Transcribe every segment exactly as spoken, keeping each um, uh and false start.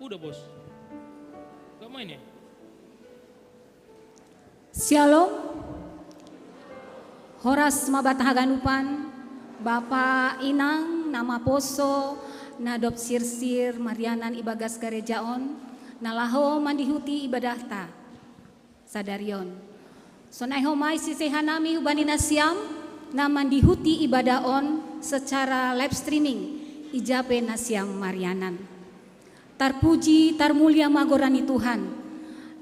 Udah, Bos. Gak main ya? Shalom. Horas ma banta haganupan, bapa, inang, na maposo, na dob sirsir marianan ibagas gareja on, na laho mandihuti ibadahta sadari on. Sonai homa i sisehannami hubani nasiam, na mandihuti ibadah on secara live streaming, ija pe nasiam marianan. Tarpuji, tarmulia ma goran ni Tuhan,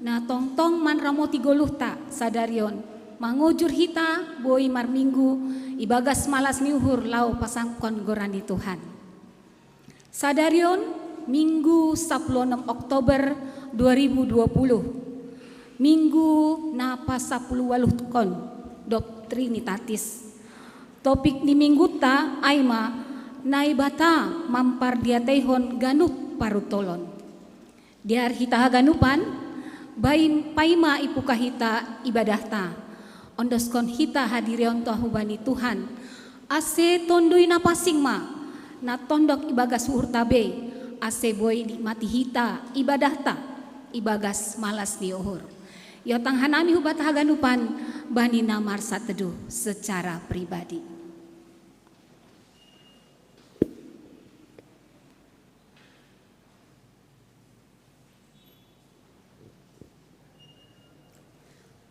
na tongtong manramoti goluhta sadari on, mangojur hita boi marminggu ibagas malas ni uhur laho pasangapkon goran ni Tuhan. Sadari on, Minggu sapuluh onom Oktober dua ribu dua puluh, Minggu na pasapuluh waluhkon dob Trinitatis. Topik ni mingguta ai ma, Naibata mampardiateihon ganup parutolon. Dear hita haganupan, bai paima ipuka hita ibadahta. Ondoskon hita hadirionta hubani Tuhan, ase Tonduy Napansing ma na tondok ibagas uhurta be, ase boi nikmati hita ibadahta ibagas malas ni uhur. Iotang hanami hubanta haganupan bani na marsateduh secara pribadi.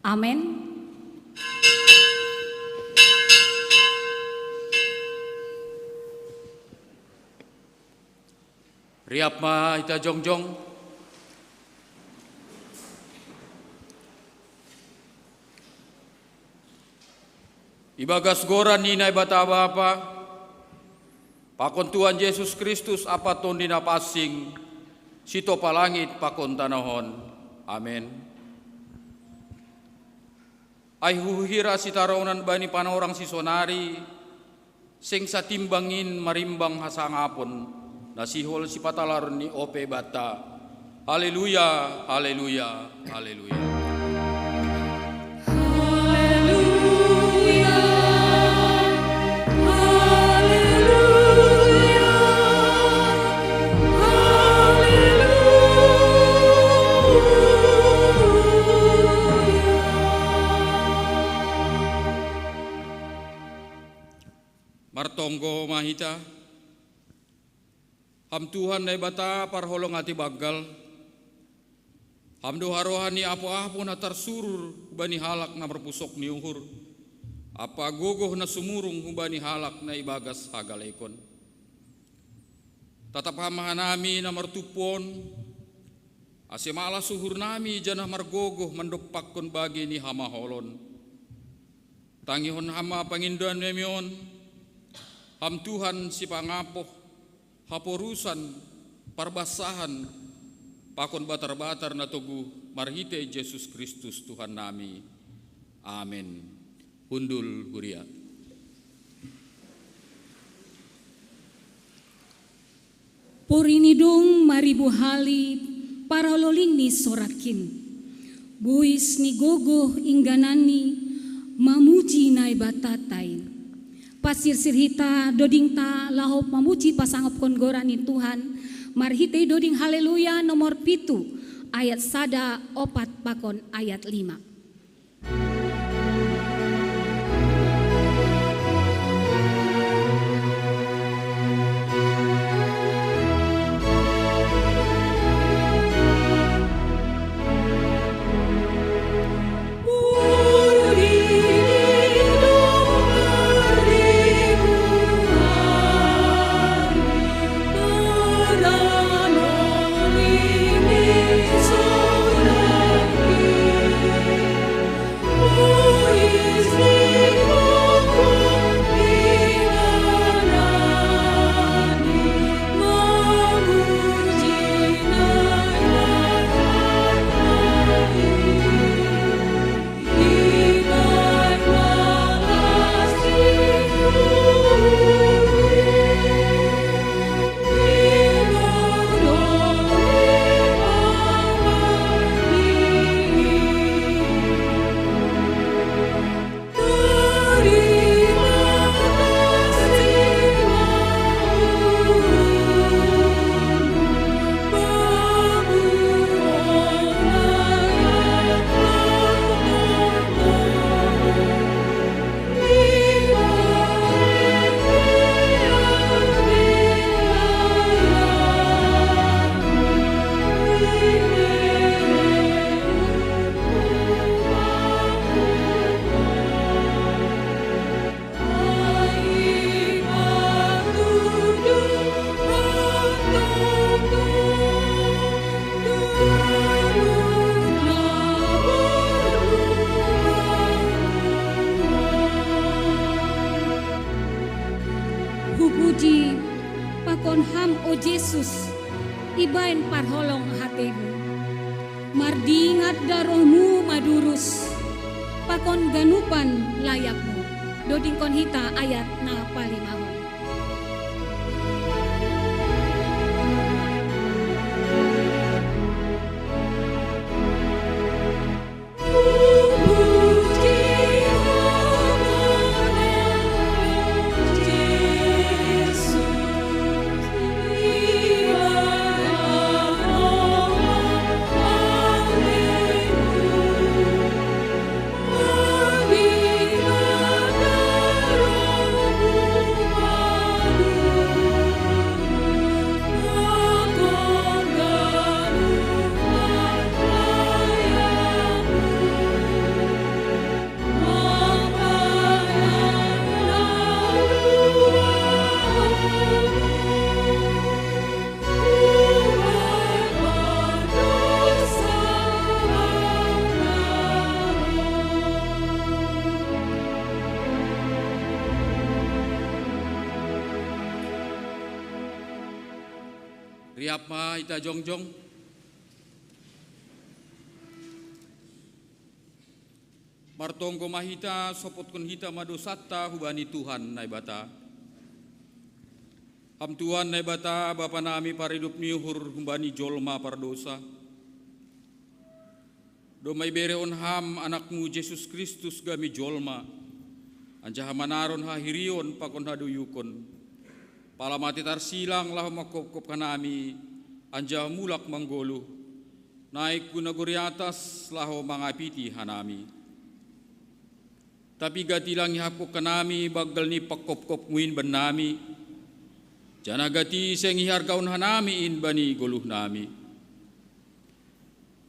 Amen. Riap ma hita jongjong. Ibagas goran ni Naibata Bapa, pakon Tuhan Jesus Kristus ampa Tonduy Napansing, sitopa langit pakon tanoh on. Amen. Ai huhira sitaronan bani panorang sisonari, seng satimbang in marimbang hasangapon, na sihol sipatalaron ni ope banta. Haleluya, haleluya, haleluya. Martonggo ma hita. Ham Tuhan Naibata parholong ate banggal, Ham do haroha ni apoapo na tarsurur hubani halak na marpusok ni uhur, ampa gogoh na sumurung hubani halak na ibagas hagalekon. Tatap Ham ma hanami na martumpu on, ase malas uhurnami janah margogoh mandompakkon bage ni hamaholon. Tangihon Ham ma pangindoannami on, Ham Tuhan sipangapoh, haporusan, parbansahan, pakon batar-batar na toguh marhitei Jesus Kristus Tuhannami. Amen. Hundul huria. Porini dung maribu hali parhololingni soratkin. Buis ni gogoh inggananni mamuji Naibata tain. Pasirsir hita dodingta laho mamuji pasangapkon goran ni Tuhan marhitei doding Haleluya nomor pitu ayat sada, opat pakon ayat lima. Ibaen parholong hatemu. Mardingat darohmu madurus pakon ganupan layakmu. Dodingkon hita ayat na palimahon. Riap ma hita jongjong. Martonggo ma hita, sopotkon hita ma dosanta hubani Tuhan Naibata. Ham Tuhan Naibata, Bapa nami paridop ni uhur humbani jolma pardosa. Domma iberehon Ham Anakmu Jesus Kristus gabe jolma, anjaha manaron hahirion pakon hadoyukon. Pala mate tarsilang laho manghophop hanami, anjaha mulak manggoluh, naik hu nagori atas laho mangapiti hanami. Tapi gati lang ihaphop hanami banggal ni panghophopmu in bannami, janah gati seng ihargaon hanami in bani goluhnami.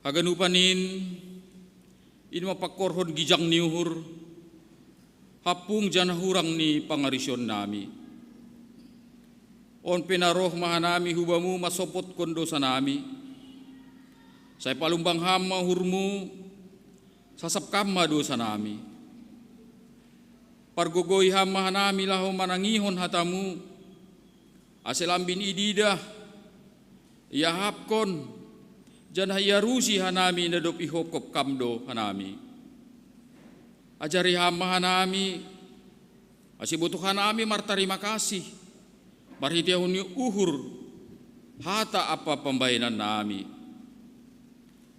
Haganupan in, in ma pangkorhon gijang ni uhur, hampung janah hurang ni pangariseonnami. On pe na roh ma hanami hu Bamu mansopotkon dosanami. Sai palumbang Ham ma uhurmu, sasap Kam ma dosanami. Pargogoi Ham ma hanami laho manangihon hataMu, ase lambin ididah, iahapkon, janah iarusi hanami na dob ihophop Kam do hanami. Ajari Ham ma hanami, ase botoh hanami martarima kasih, marhiteihon ni uhur, hata ampa pambahenannami.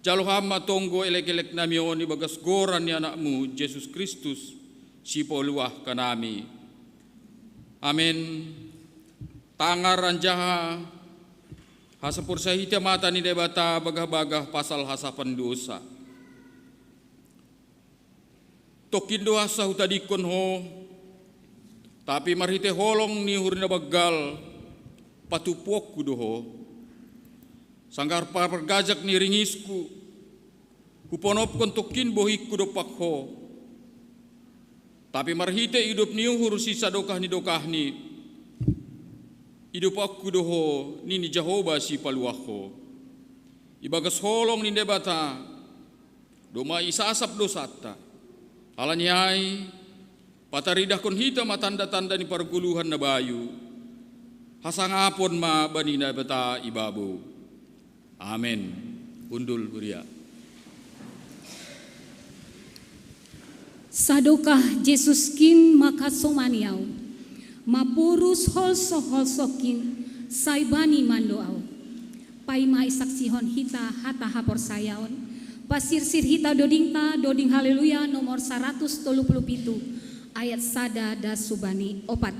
Jalo Ham ma tonggo elekeleknami on ibagas goran ni AnakMu, Jesus Kristus, Sipaluah hanami. Amen. Tangar anjaha hasaporsaya hita mata ni Naibata bagah-bagah pasal hasapan dosa. Tongkin do hansa hutadingkon Ho, tapi marhitei holong ni uhur na banggal, patumpuonku do Ho. Sanggah pargajak ni ringisku, huponopkon tongkin bohingku dompak Ho. Tapi marhitei idop ni uhur sisadokah ni dokahni, idompakkon do Ho, nini Jahowa Sipaluah Ho. Ibagas holong ni Naibata, domma isasap dosanta. Halani ai, pataridahkon hita ma tanda-tanda ni pargoluhan na bayu, hasangapon ma bani Naibata ibabo. Amen. Hundul huria. Sadokah Jesus kin mangkasomani ahu, maporus holsoh-holsohkin, sai bani mando ahu. Paima isaksihon hita hata haporsayaon, pasirsir hita dodingta, doding Haleluya nomor saratus tolu puluh pitu, ayat sada das hubani opat.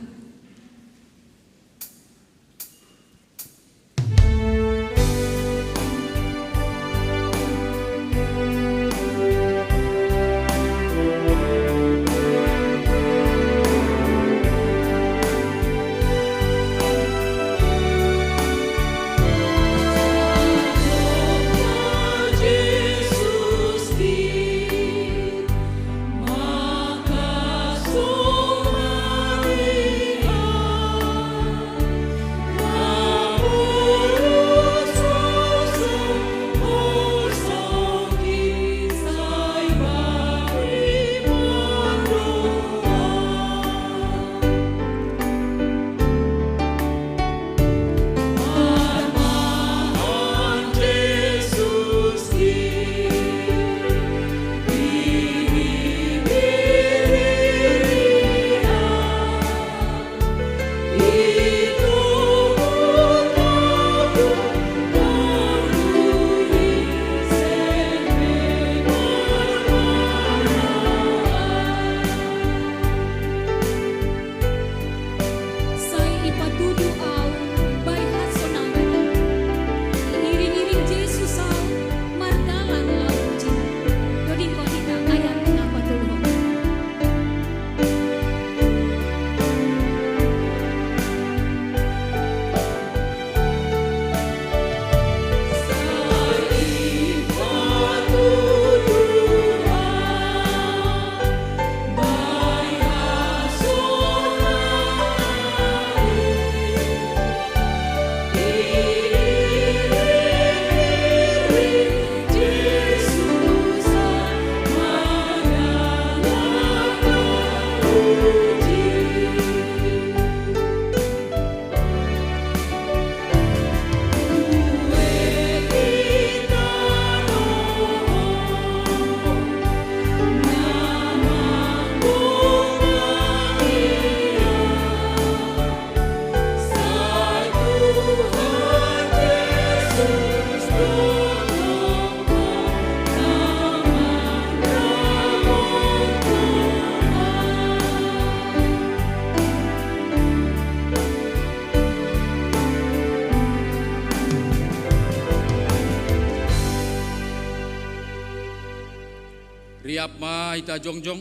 Hita jongjong,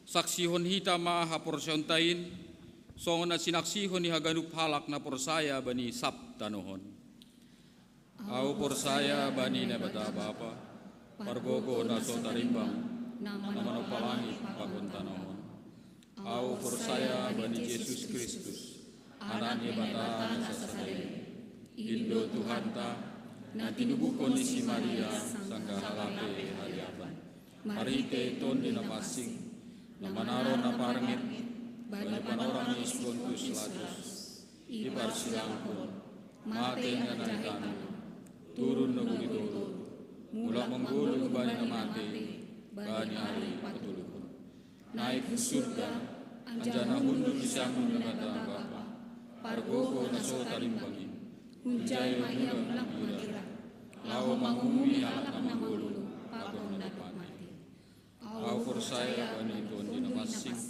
saksihon hita ma haporsayaonta in, songon na sinaksihon ni haganup halak na porsaya bani sab tanoh on. Ahu porsaya bani Naibata Bapa, pargogo na so tarimbang, na manompa langit pakon tanoh on. Ahu porsaya bani Jesus Kristus, Anak ni Naibata na sasada i. In do Tuhanta, na tinubuhon ni si Maria sanggah lape haliapan, marhite Tondi Napansing, na manaron na parngit bani panorang ni si Pontius Pilatus, diparsilangkon, mate nang di tangan, turun nang di toru, mulak manggoluh bani na mate, bani ari patoluhon. Naik hu surga, anjaha hundul di siamun ni Naibata Bapa, pargogo na so tarimbang i. Hunjai ma ia mulak magira, laho manguhumi halak na manggoluh pakon na dob mate. Ahu porsaya bani Tondi Napansing,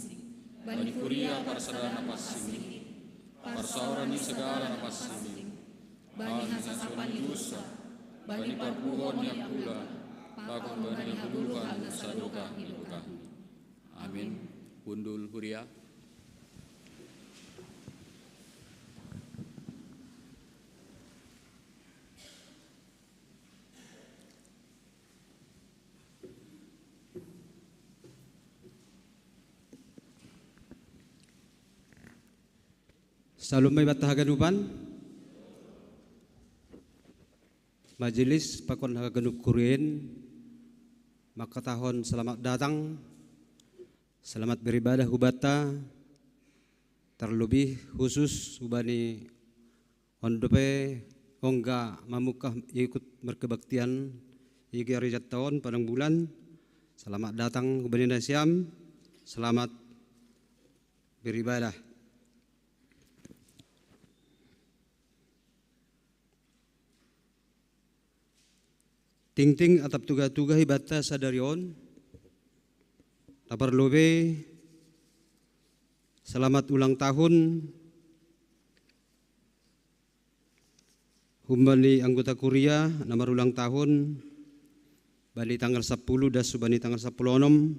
bani kuria parsadaan na pansing i, parsaoran ni sagala na pansing i, bani hasasapon ni dosa, bani parpuhoon ni angkula, pakon bani hagoluhan na sadokah ni dokahni. Amin. Hundul huria. Syalom ma ibanta haganupan. Majelis pakon haganup kuria in mangkatahon selamat datang, selamat beribadah hubanta, terlebih khusus hubani on dope ongga mamungkah ikut markebaktian i gereja ta on padang bulan. Selamat datang hubani nasiam, selamat beribadah. Tingting atap tugah-tugah ibanta sadari on, na parlobei selamat ulang tahun hubani anggota kuria na marulang tahun bani tanggal sapuluh das hubani tanggal sapuluh onom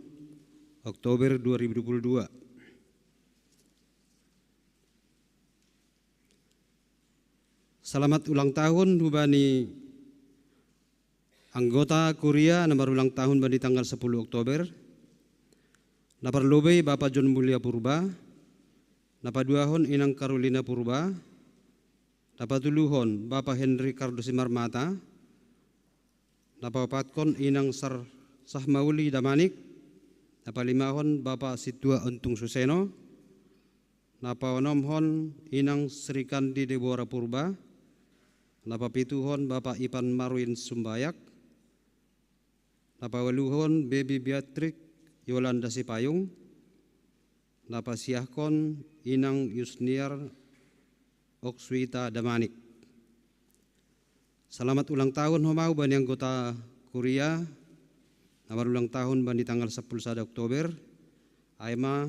Oktober dua ribu dua puluh dua. Selamat ulang tahun hubani anggota kuria na marulang tahun bani tanggal sapuluh Oktober. Na parlobei Bapa John Mulia Purba, na paduahon Inang Karolina Purba, na patoluhon Bapa Henry Cardo Simarmata, na paopathon Inang Sar-, Sahmauli Damanik, na palimahon Bapa Sintua Ontung Suseno, na paonomhon Inang Srikandi Debora Purba, na papituhon Bapa Ipan Marwin Sumbayak, na paualuhon Bebi Beatrix Yolanda Sipayung, na pasiahkon Inang Yusniar Oksuita Damanik. Selamat ulang tahun homa hubani anggota kuria na marulang tahun bani tanggal sapuluh sada Oktober, ai ma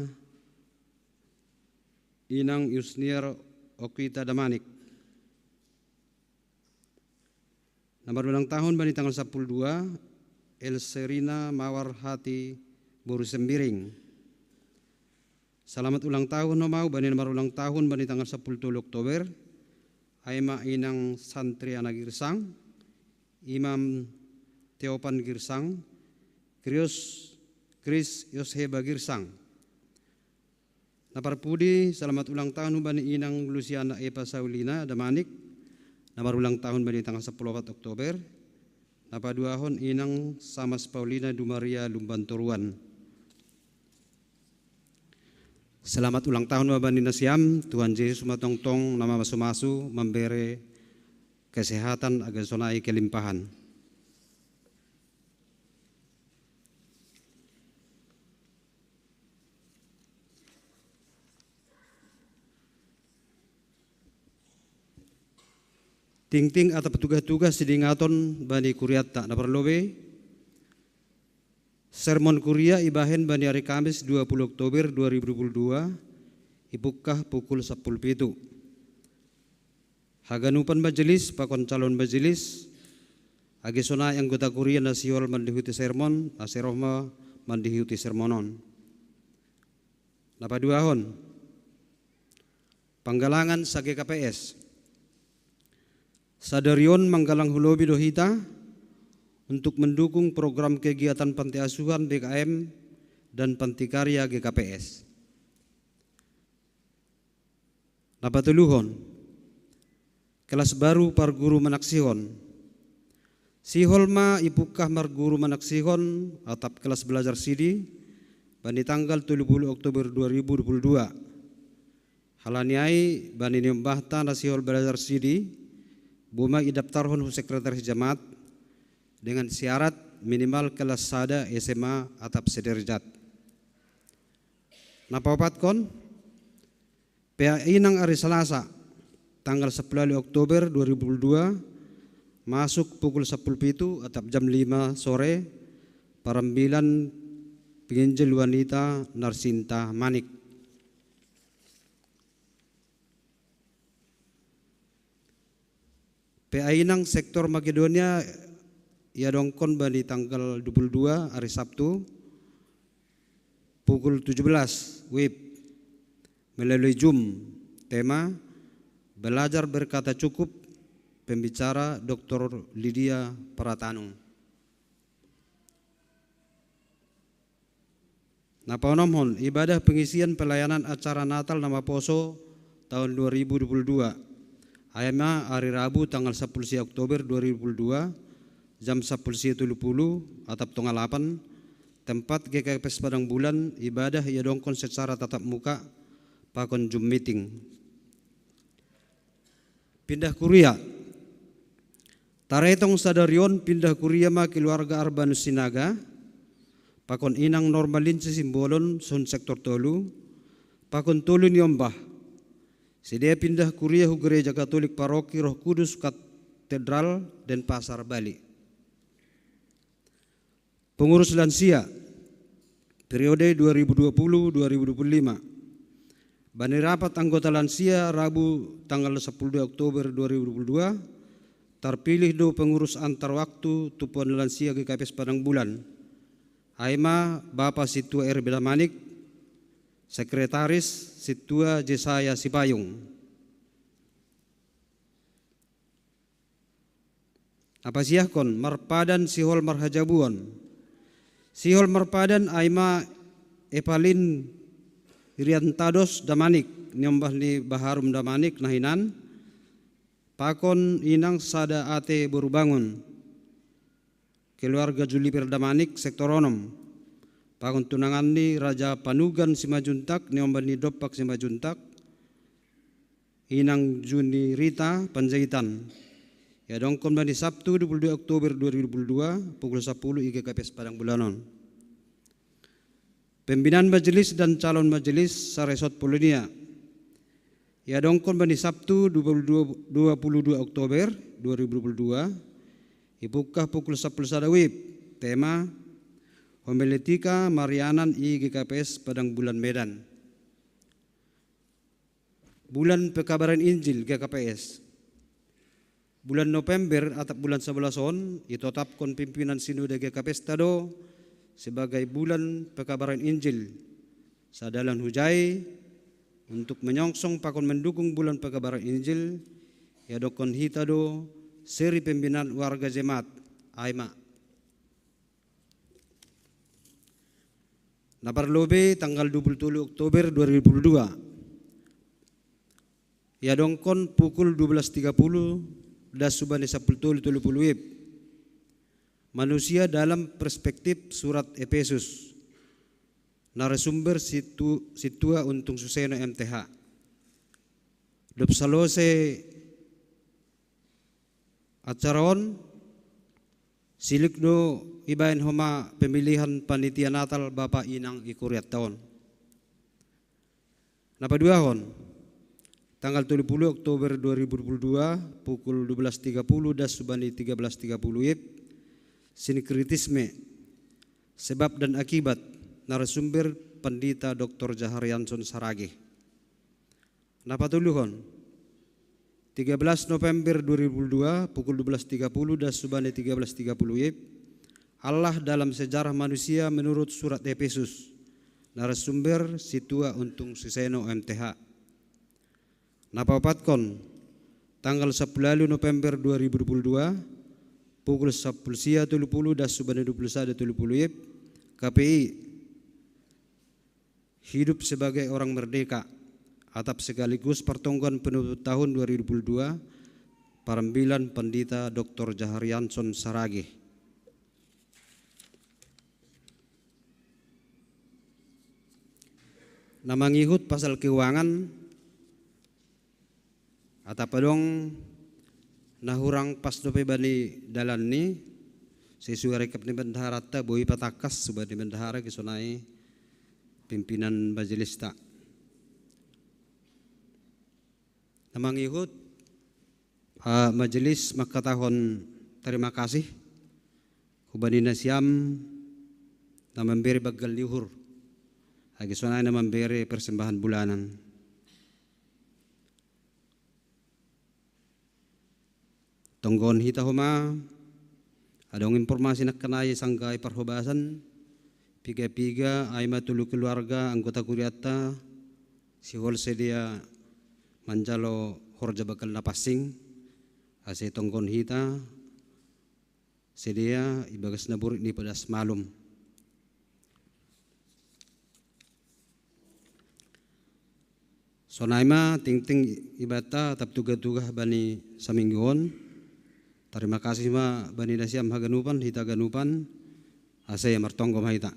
Inang Yusniar Oksuita Damanik. Na marulang tahun bani tanggal sapuluh dua, Elserina Mawar Hati boru Sembiring. Selamat ulang tahun homa hubani na marulang tahun bani tanggal sapuluh tolu Oktober, ai ma Inang Santriana Girsang, Imam Teopan Girsang, Krios, Kris Yosheba Girsang. Na parpudi, selamat ulang tahun hubani Inang Lusiana Epa Saulina Damanik, na marulang tahun bani tanggal sapuluh opat Oktober, na paduahon Inang Samas Paulina Dumaria Lumban Toruan. Selamat ulang tahun ma bani nasiam, Tuhan Jesus ma tongtong na mamasu-masu mambere kesehatan age sonai kelimpahan. Tingting atap tugah-tugah sidingaton bani kuriatta na parlobei. Sermon kuria ibahen bani ari Kamis dua puluh Oktober dua ribu dua puluh dua, ipungkah pukul sapuluh pitu. Haganupan majelis pakon calon majelis, Agi sonai anggota kuria na sihol mandihuti sermon, ase roh ma mandihuti sermon on. Na paduahon, panggalangan sa-G K P S. Sadari on manggalang hu lobi do hita untuk mendukung program kegiatan panti asuhan, B K M, dan panti karya G K P S. Na patoluhon, kelas baru parguru manaksihon. Sihol ma ipungkah marguru manaksihon atap kelas belajar sidi bani tanggal tolu puluh Oktober dua ribu dua puluh dua. Halani ai bani niombahta na sihol belajar sidi, boi ma idaptarhon hu sekretaris jamaat dengan syarat minimal kelas sada S M A atap sederajat. Na paopathon, P A inang ari Salasa, tanggal sepuluh Oktober dua ribu dua puluh dua, masuk pukul sepuluh pitu atap jam lima sore, parambilan penginjil wanita Narsinta Manik. P A inang sektor Makedonia iadongkon bani tanggal dua puluh dua ari Sabtu, pukul tujuh belas W I B, melalui Zoom. Tema, belajar berkata cukup, pembicara Doktor Lydia Pratanu. Na paonomhon, ibadah pengisian pelayanan acara Natal na maposo tahun dua ribu dua puluh dua. Ai ma ari Rabu tanggal sepuluh Oktober dua ribu dua puluh dua, jam sepuluh tolu puluh atap tonga lapan, tempat G K P S Padang Bulan, ibadah iadongkon secara tatap muka pakon Zoom meeting. Pindah kuria. Taretong sadari on pindah kuria ma keluarga Arbanus Sinaga, pakon inang Norma Lince Simbolon, son sektor tolu, pakon tolu niombah. Sidea pindah kuria hu Gereja Katolik Paroki Roh Kudus Katedral Denpasar, Bali. Pengurus lansia periode dua ribu dua puluh dua ribu dua puluh lima. Bani rapat anggota lansia Rabu tanggal sepuluh Oktober dua ribu dua puluh dua, terpilih do pengurus antar waktu Tumpuan Lansia G K P S Padang Bulan. Ai ma Bapa Situa R B Damanik, Sekretaris Situa Jesaya Sipayung. Na pasiahkon, marpadan sihol marhajabuon. Sihol marpadan ai ma Epalin Riantados Damanik, niombah ni Baharum Damanik na hinan, pakon inang sada ate boru Bangun. Keluarga Juliper Damanik sektor onom. Pakon tunangan ni Raja Panugan Simanjuntak, niombah ni Dompak Simanjuntak, inang Juni Rita Panjaitan. Iadongkon bani Sabtu dua puluh dua Oktober dua ribu dua puluh dua, pukul sepuluh i G K P S Padang Bulan on. Pembinaan majelis dan calon majelis saresort Polonia. Iadongkon bani Sabtu dua puluh dua, dua puluh dua Oktober dua ribu dua puluh dua, ipungkah pukul sepuluh sada W I B. Tema, homiletika marianan i G K P S Padang Bulan Medan. Bulan Pekabaran Injil G K P S. Bulan November atap bulan sebelas on, itotapkon pimpinan Sinode G K P S ta do sebagai bulan Pekabaran Injil. Sadalan hujai, untuk menyongsong pakon mendukung bulan Pekabaran Injil, iadongkon hita do seri pembinaan warga jemaat, ai ma. Na parlobei tanggal dua puluh tolu Oktober dua ribu dua puluh dua. Iadongkon pukul dua belas tiga puluh, das subani sepuluh tolu tolu puluh W I B. Manusia dalam perspektif surat Efesus. Narasumber Situ-, Situa Untung Suseno M T H. Dob salose acara on, silik do ibaen homa pemilihan panitia Natal bapa inang i kurianta on. Na paduahon, tanggal tolu puluh Oktober dua ribu dua puluh dua, pukul dua belas tiga puluh das subani tiga belas tiga puluh W I B, sinkretisme, sebab dan akibat, narasumber Pandita Doktor Jaharianson Saragih. Na patoluhon, Tiga belas November dua ribu dua, pukul dua belas tiga puluh, das subane tiga belas tiga puluh W I B. Allah dalam sejarah manusia menurut surat Efesus. Narasumber, Situa Untung Siseno, M T H. Napapatkon, tanggal sepuluh November dua ribu dua puluh dua, pukul sepuluh sia tolu puluh, das subane dua puluh sada tolu puluh W I B, K P I, hidup sebagai orang merdeka, atap sekaligus pertonggoan penutup tahun dua ribu dua puluh dua, parambilan Pandita Doktor Jaharianson Saragih. Na mangihut pasal keuangan, atap adong na hurang pas dope bani dalan ni, sesuai rekap ni bendaharata, boi patangkas subani bendahara, age sonai pimpinan majelista. Na mangihut, ah, majelis mangkatahon tarima kasih hubani nasiam na mambere banggal ni uhur, age sonai na mambere persembahan bulanan. Tonggohon hita homa, adong informasi nangkin ai sanggai parhobasan, piga-piga ai ma tolu keluarga anggota kuriata sihol sidea manjalo horja banggal na pansing, ase tonggohon hita sidea ibagas na borit ni padas malum. Sonai ma tingting ibanta atap tuga-tuga bani saminggu on. Tarima kasih ma bani nasiam haganupan, hita haganupan, asa ia martonggo ma hita.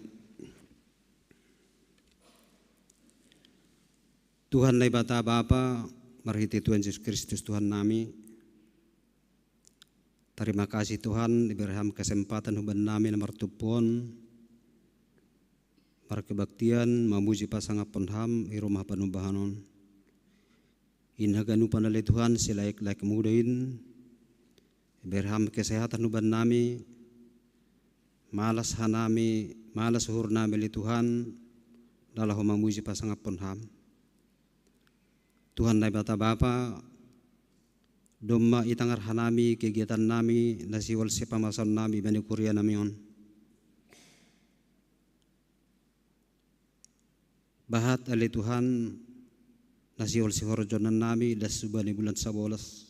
Tuhan Naibata Bapa, marhite Tuhan Jesus Kristus Tuhan nami, tarima kasih Tuhan, ibere Ham kesempatan hubannami na martumpu on markebaktian, mamuji pasangaphon Ham i rumah panumbahan on. In haganupan ale Tuhan, silaek-laek muda in, ibere Ham kesehatan hubannami, malas hanami, malas uhurnami ale Tuhan, na laho mamuji pasangaphon Ham. Tuhan Naibata Bapa, domma itangar hanami kegiatannami na sihol sipamasaonnami bani kurianami on. Bahat ale Tuhan, na sihol sihorjahononnami das subani bulan sabolas.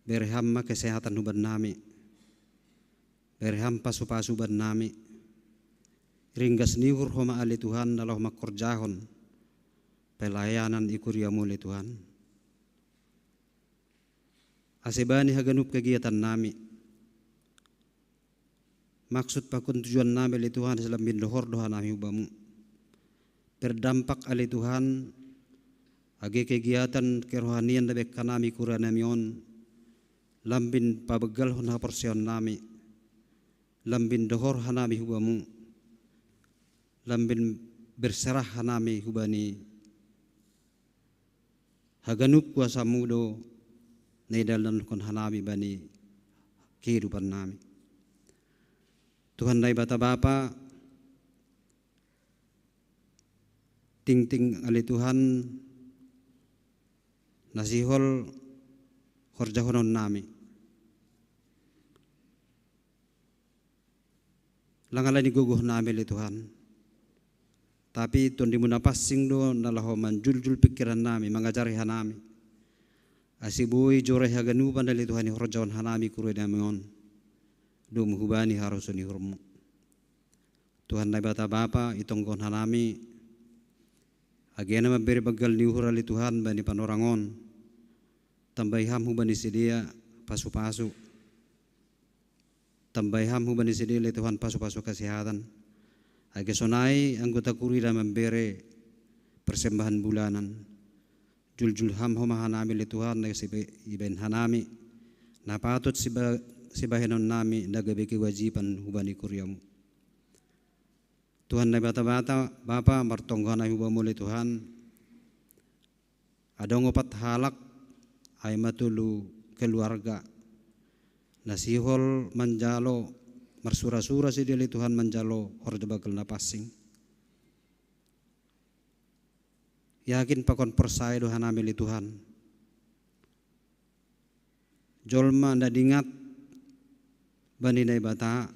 Bere Ham ma kesehatan hubannami. Bere Ham pasu-pasu hubannami. Ringgas ni uhur homa ale Tuhan na laho mangkorjahon pelayanan i kuriamu ale Tuhan. Ase bani haganup kegiatannami, maksud pakon tujuannami ale Tuhan, ase lambin dohor do hanami hu Bamu. Berdampak ale Tuhan, age kegiatan kerohanian na baen hanami i kurianami on, lambin pabanggalhon haporseaonnami, lambin dohor hanami hu Bamu, lambin berserah hanami hubani haganup kuasamu do na idalankon hanami bani kehidupannami. Tuhan Naibata Bapa, tingting ale Tuhan na sihol horjahononnami. Lang ala ni gogohnami ale Tuhan. Tapi Tondimu na pansing do na laho manjuljul pingkirannami, mangajari hanami. Ase boi jorah haganupan ale Tuhan i horjahon hanami i kurianami on, domu hubani harosuh ni uhurmu. Tuhan Naibata Bapa, itonggohon hanami, age na mambere banggal ni uhur ale Tuhan bani panorang on. Tambai Ham hubani sidea pasu-pasu. Tambai Ham hubani sidea ale Tuhan pasu-pasu kesehatan. Age sonai anggota kuria na mambere persembahan bulanan. Juljul Ham homa hanami ale Tuhan, na sibe-, ibaen hanami na patut siba-, sibahenonnami na gabe kewajiban hubani kuriamu. Tuhan Naibata Bapa, Bapa, martonggo hanami hu Bamu ale Tuhan. Adong opat halak, ai ma tolu keluarga, na sihol manjalo, marsura-sura sidea ale Tuhan manjalo horja banggal na pansing. Yakin pakon porsaya do hanami ale Tuhan. Jolma na dingat bani Naibata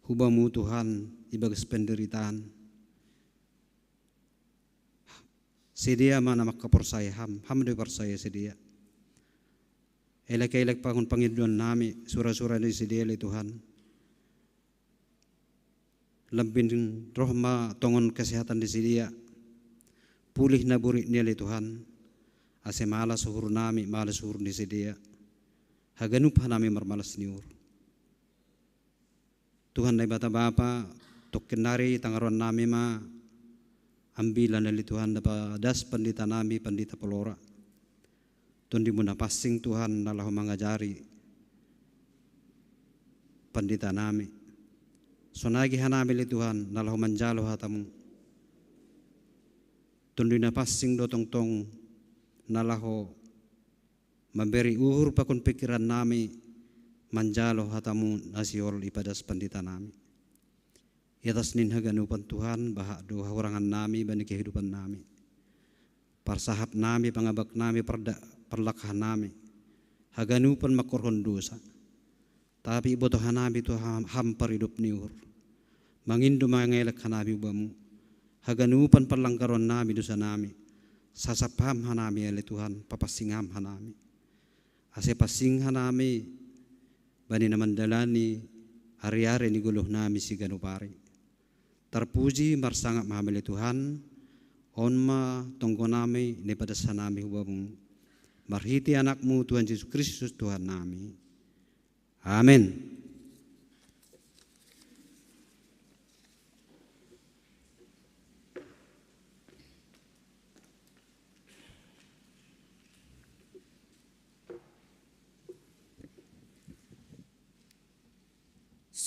hubamu Tuhan ibagas penderitaan. Sidea ma na mangkaporsaya ham, ham do iporsaya sidea. Elek-elek pakon pangidoan nami, sura-sura ni sidea ale Tuhan. Lambin roh ma tongon kesehatan ni sidea. Pulih na borit ni ale Tuhan. Ase malas uhur nami, malas uhur ni sidea. Haganup hanami marmalas ni uhur. Tuhan Naibata Bapa, tongkin nari tangaroan nami ma ambilan ale Tuhan na padas pandita nami, pandita Polora. Tondimu na pansing Tuhan na laho mangajari pandita nami. Sonai hanami ale Tuhan na laho manjalo hatamu. Tondi na pansing do tongtong na laho mambere uhur pakon pingkiran nami manjalo hatamu na sihol ipadas pandita nami. Iatas nin haganupan Tuhan, bahat do hahurangan nami bani kehidupan nami. Parsahap nami, pangabak nami, parda-, parlangkahan nami. Haganupan mangkorhon dosa. Tapi iboto hanami Tuhan ham paridop ni uhur. Mangindo mangelek hanami hubamu. Haganupan parlanggaron nami dosa nami. Sasap ham hanami ale Tuhan, papansing ham hanami. Ase pansing hanami bani na mandalani ari-ari ni goluh nami siganup ari. Tarpuji marsangap ma ham ale Tuhan, on ma tonggo nami na ipadas hanami hubamu. Marhite Anakmu Tuhan Jesus Kristus Tuhan nami. Amen.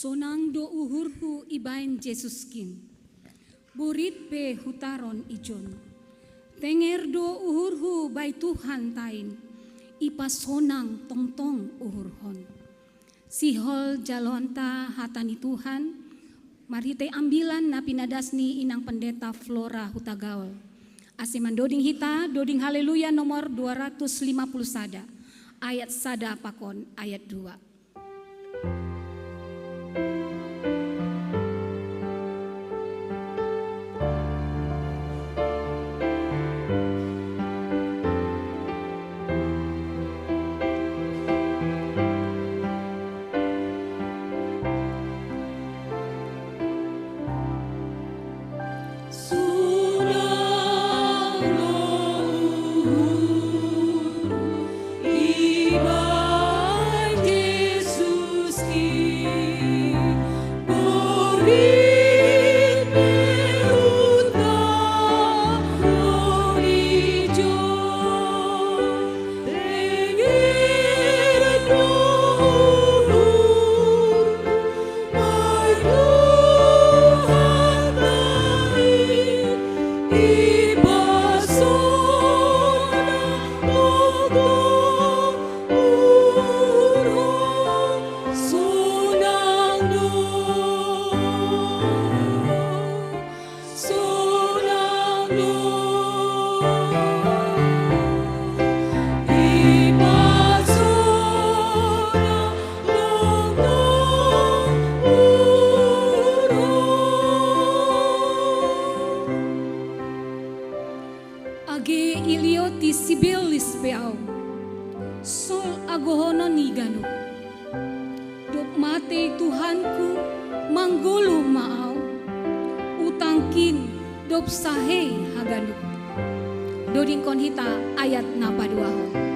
Sonang do uhurhu ibaen Jesus kin, borit pe hutaron ijon. Tenger do uhurhu bai Tuhan tain, ipasonang tongtong uhurhon. Sihol jaloonta hata ni Tuhan, marhite ambilan na pinadas ni Inang Pendeta Flora Hutagaol. Ase mandoding hita, doding Haleluya nomor dua ratus lima puluh sada, ayat sada pakon ayat dua. Age ilioti Sibelis pe au, sol agohonon ni ganup. Dob matei Tuhanku, manggoluh ma au, utangkin dob sahei haganup. Dodingkon hita ayat na paduahon.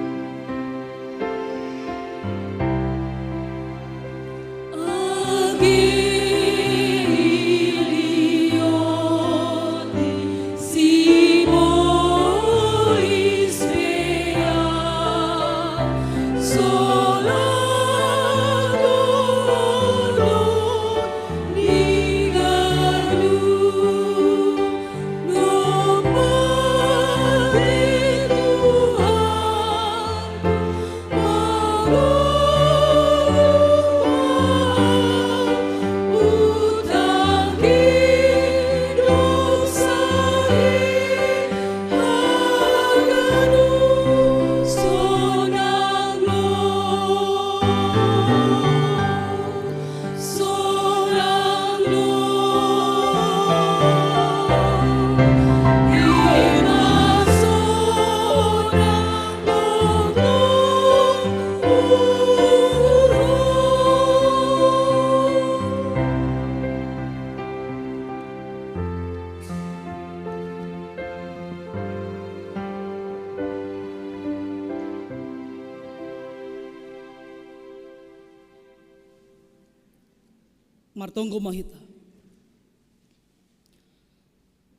Martonggo ma hita.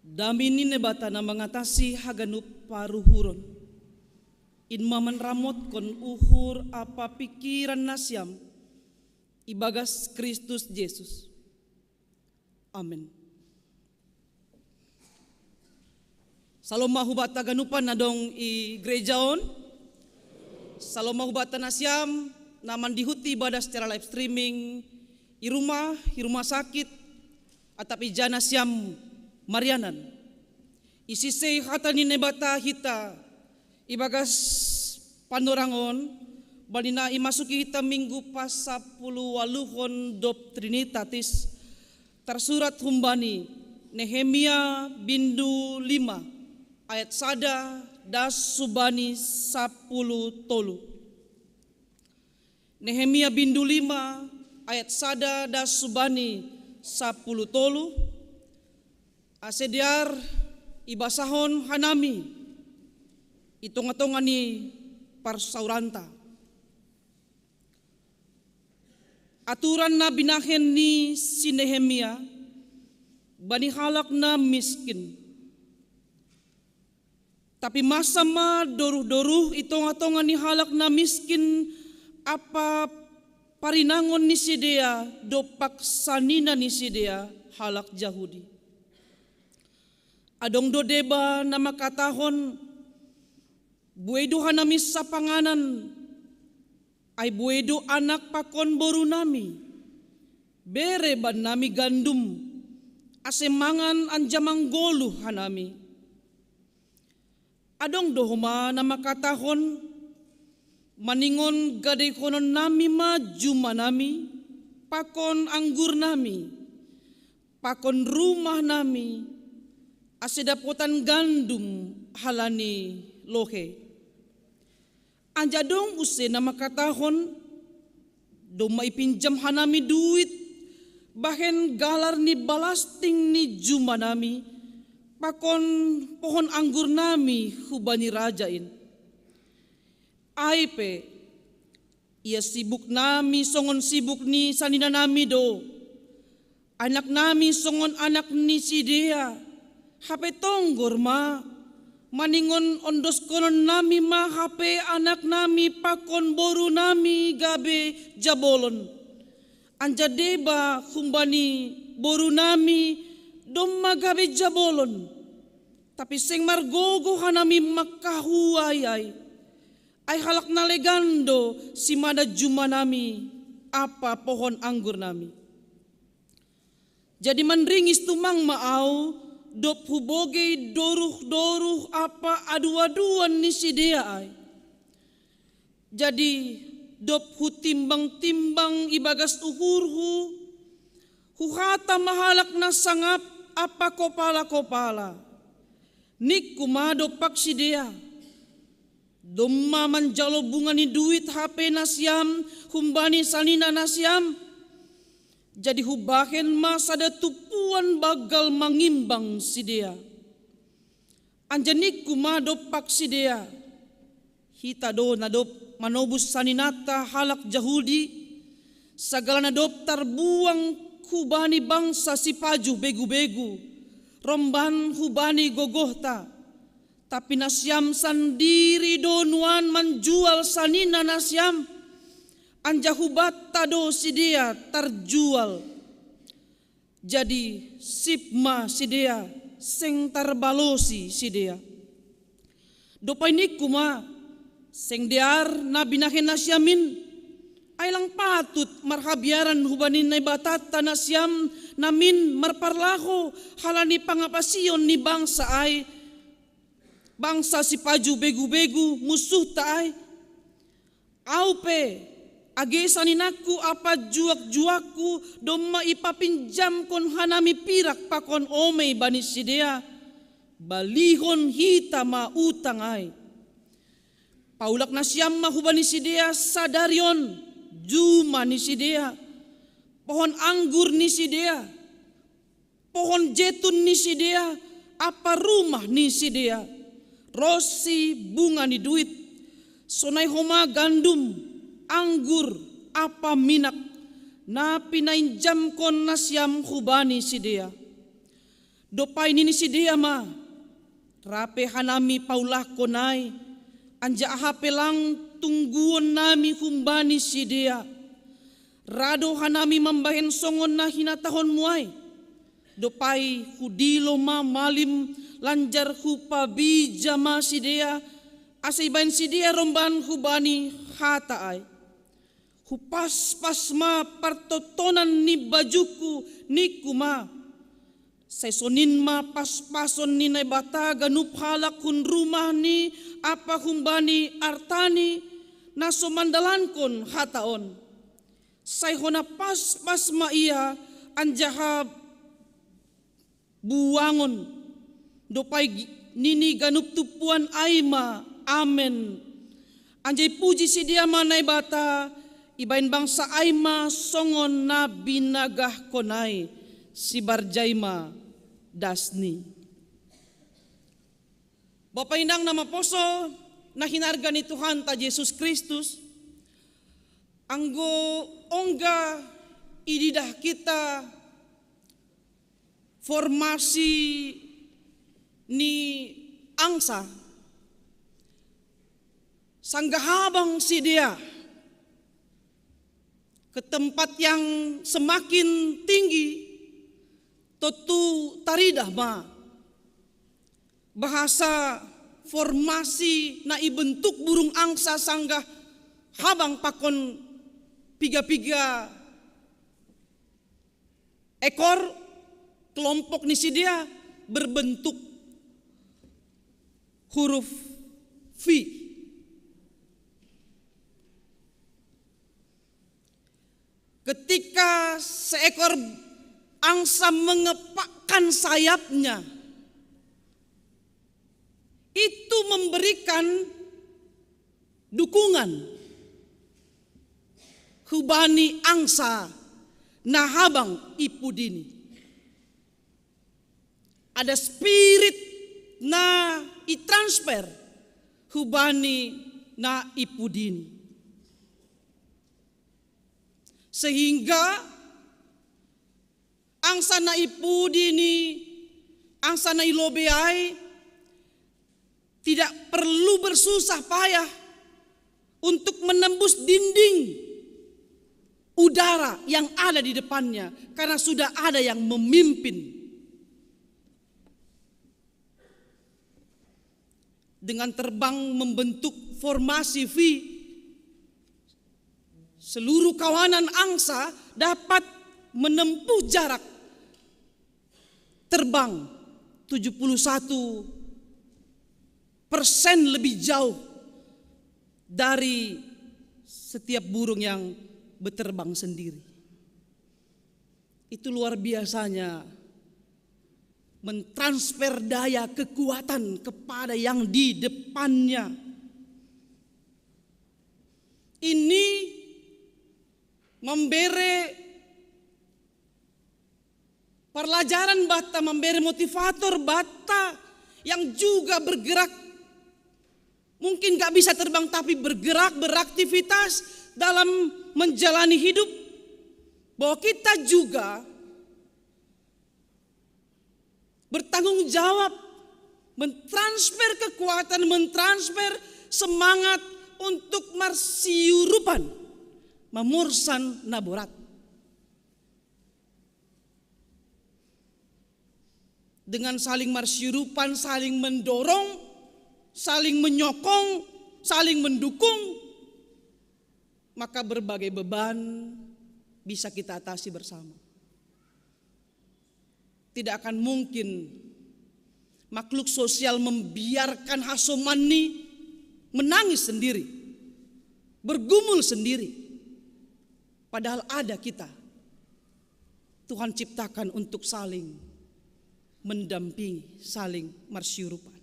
Dame ni Naibata na mangatasi haganup paruhuron, in ma manramotkon uhur ampa pingkiran nasiam ibagas Kristus Jesus. Amen. Salom ma hubanta ganupan na dong i gereja on. Salom ma hubanta nasiam na mandihuti ibadah secara live streaming, i rumah, i rumah sakit, atap ija nasiam marianan. Isisei hata ni Naibata hita ibagas panorang on, bani na imasuki hita minggu pasapuluh waluhon dob Trinitatis, tarsurat humbani Nehemia bindu lima ayat sada das subani sapuluh tolu. Nehemia bindu lima ayat sada das subani sapuluh tolu. Ase dear ibasahon hanami i tonga-tonga ni parsauranta. Aturan na binahen ni si Nehemia bani halak na miskin. Tapi masa ma doruh-doruh i tonga-tonga ni halak na miskin ampa parinangon ni sidea dompak sanina ni sidea halak Jahudi. Adong do deba na mangkatahon, buei do hanami sapanganan, ai buei do anak pakon borunami. Bere bannami gandum, ase mangan anjaha manggoluh hanami. Adong do homa na mangkatahon, maningon gadeikononnami ma jumanami pakon anggurnami pakon rumahnami, ase dapotan gandum halani lohei. Anjaha adong use na mangkatahon, domma ipinjam hanami duit bahen galar ni balasting ni jumanami pakon pohon anggurnami hubani raja in. Ai pe, ia sibuknami songon sibuk ni saninanami do, anaknami songon anak ni sidea, hape tonggor ma, maningon ondoskononnami ma hape anaknami pakon borunami gabe jabolon. Anjaha deba humbani borunami domma gabe jabolon, tapi seng margogoh hanami mangkahuai ai. Ai halak na legan do simada jumanami ampa pohon anggurnami. Jadi manringis tumang ma ahu, dob hubogei doruh-doruh ampa adu-aduan ni sidea ai. Jadi dob hutimbang-timbang ibagas uhurhu, huhata ma halak na sangap ampa kopala-kopala. Ningku ma dompak sidea, domma manjalo bunga ni duit hape nasiam humbani sanina nasiam. Jadi hubahen ma sada tumpuan banggal mangimbang sidea. Anjaha ningku ma dompak sidea, hita do na dob manobus saninanta halak Jahudi, sagala na dob tarbuang hubani bangsa sipajuh begu-begu, romban hubani gogohta. Tapi nasiam sandiri do nuan manjual sanina nasiam, anjaha hubanta do sidea tarjual. Jadi sip ma sidea, seng tarbalosi sidea. Dob ai ningku ma, seng dear na binahen nasiam in, ai lang patut marhabiaran hubani Naibatanta nasiam namin marparlaho halani pangapasion ni bangsa ai, bangsa sipajuh begu-begu, munsuhta ai. Ahu pe, age saninangku ampa juak-juakku domma ipapinjamkon hanami pirak pakon omei bani sidea, balihon hita ma utang ai. Paulak nasiam ma hubani sidea sadari on juma ni sidea, pohon anggur ni sidea, pohon jetun ni sidea ampa rumah ni sidea, ronsi bunga ni duit, sonai homa gandum, anggur ampa minak, Na pinainjamkon nasiam hubani sidea. Dopai nini sidea ma, rape hanami paulahkon ai, anjaha pe lang tungguon nami humbani sidea. Ra do hanami mambahen songon na hinatahonmu ai. Dopai hudilo ma malim, lanjar hupabija ma sidea, ase ibahen sidea romban hubani hata ai. Hupaspas ma partontonan ni bajungku, ningku ma. Sai sonin ma paspason ni Naibata ganup halak hun rumah ni ampa humbani artani na so mandalankon hata on. Sai hona paspas ma ia anjaha buangon. Dopai nini ganup tumpuan ai ma, "Amen." Anjaha ipuji sidea ma Naibata, ibahen bangsa ai ma songon na binagahkon ai, sibarjai ma dasni. Bapa inang na maposo, na hinarga ni Tuhanta Jesus Kristus, anggo ongga ididah kita formasi ni angsa, sanggah habang sidea ke tempat yang semakin tinggi, tontu taridah ma bahasa formasi na ibentuk burung angsa sanggah habang pakon piga-piga ekor kelompok ni sidea berbentuk huruf V. Ketika seekor angsa mengepakkan sayapnya, itu memberikan dukungan hubani angsa na habang ipudini. Ada spirit na itransfer hubani na ipudini. Sehingga angsa na ipudini, angsa na ilobei ai, tidak perlu bersusah payah untuk menembus dinding udara yang ada di depannya, karena sudah ada yang memimpin. Dengan terbang membentuk formasi V, seluruh kawanan angsa dapat menempuh jarak terbang tujuh puluh satu persen lebih jauh dari setiap burung yang berterbang sendiri. Itu luar biasanya mentransfer daya kekuatan kepada yang di depannya. Ini memberi pelajaran bata, memberi motivator bata yang juga bergerak, mungkin gak bisa terbang tapi bergerak, beraktivitas dalam menjalani hidup, bahwa kita juga bertanggung jawab mentransfer kekuatan, mentransfer semangat untuk marsiurupan, mamorsan na borat. Dengan saling marsiurupan, saling mendorong, saling menyokong, saling mendukung, maka berbagai beban bisa kita atasi bersama. Tidak akan mungkin makhluk sosial membiarkan hasomanni menangis sendiri, bergumul sendiri. Padahal ada kita. Tuhan ciptakan untuk saling mendampingi, saling marsiurupan.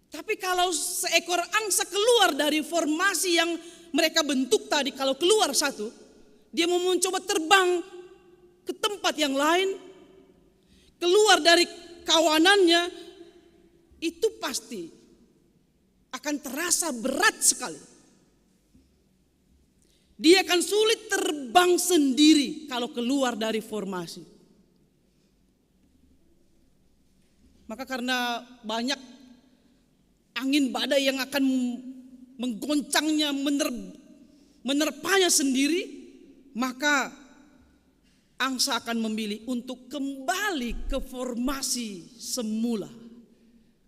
Tapi kalau seekor angsa keluar dari formasi yang mereka bentuk tadi, kalau keluar satu, dia mau mencoba terbang ke tempat yang lain, keluar dari kawanannya, itu pasti akan terasa berat sekali. Dia akan sulit terbang sendiri kalau keluar dari formasi. Maka karena banyak angin badai yang akan menggoncangnya, mener-, menerpanya sendiri, maka angsa akan memilih untuk kembali ke formasi semula,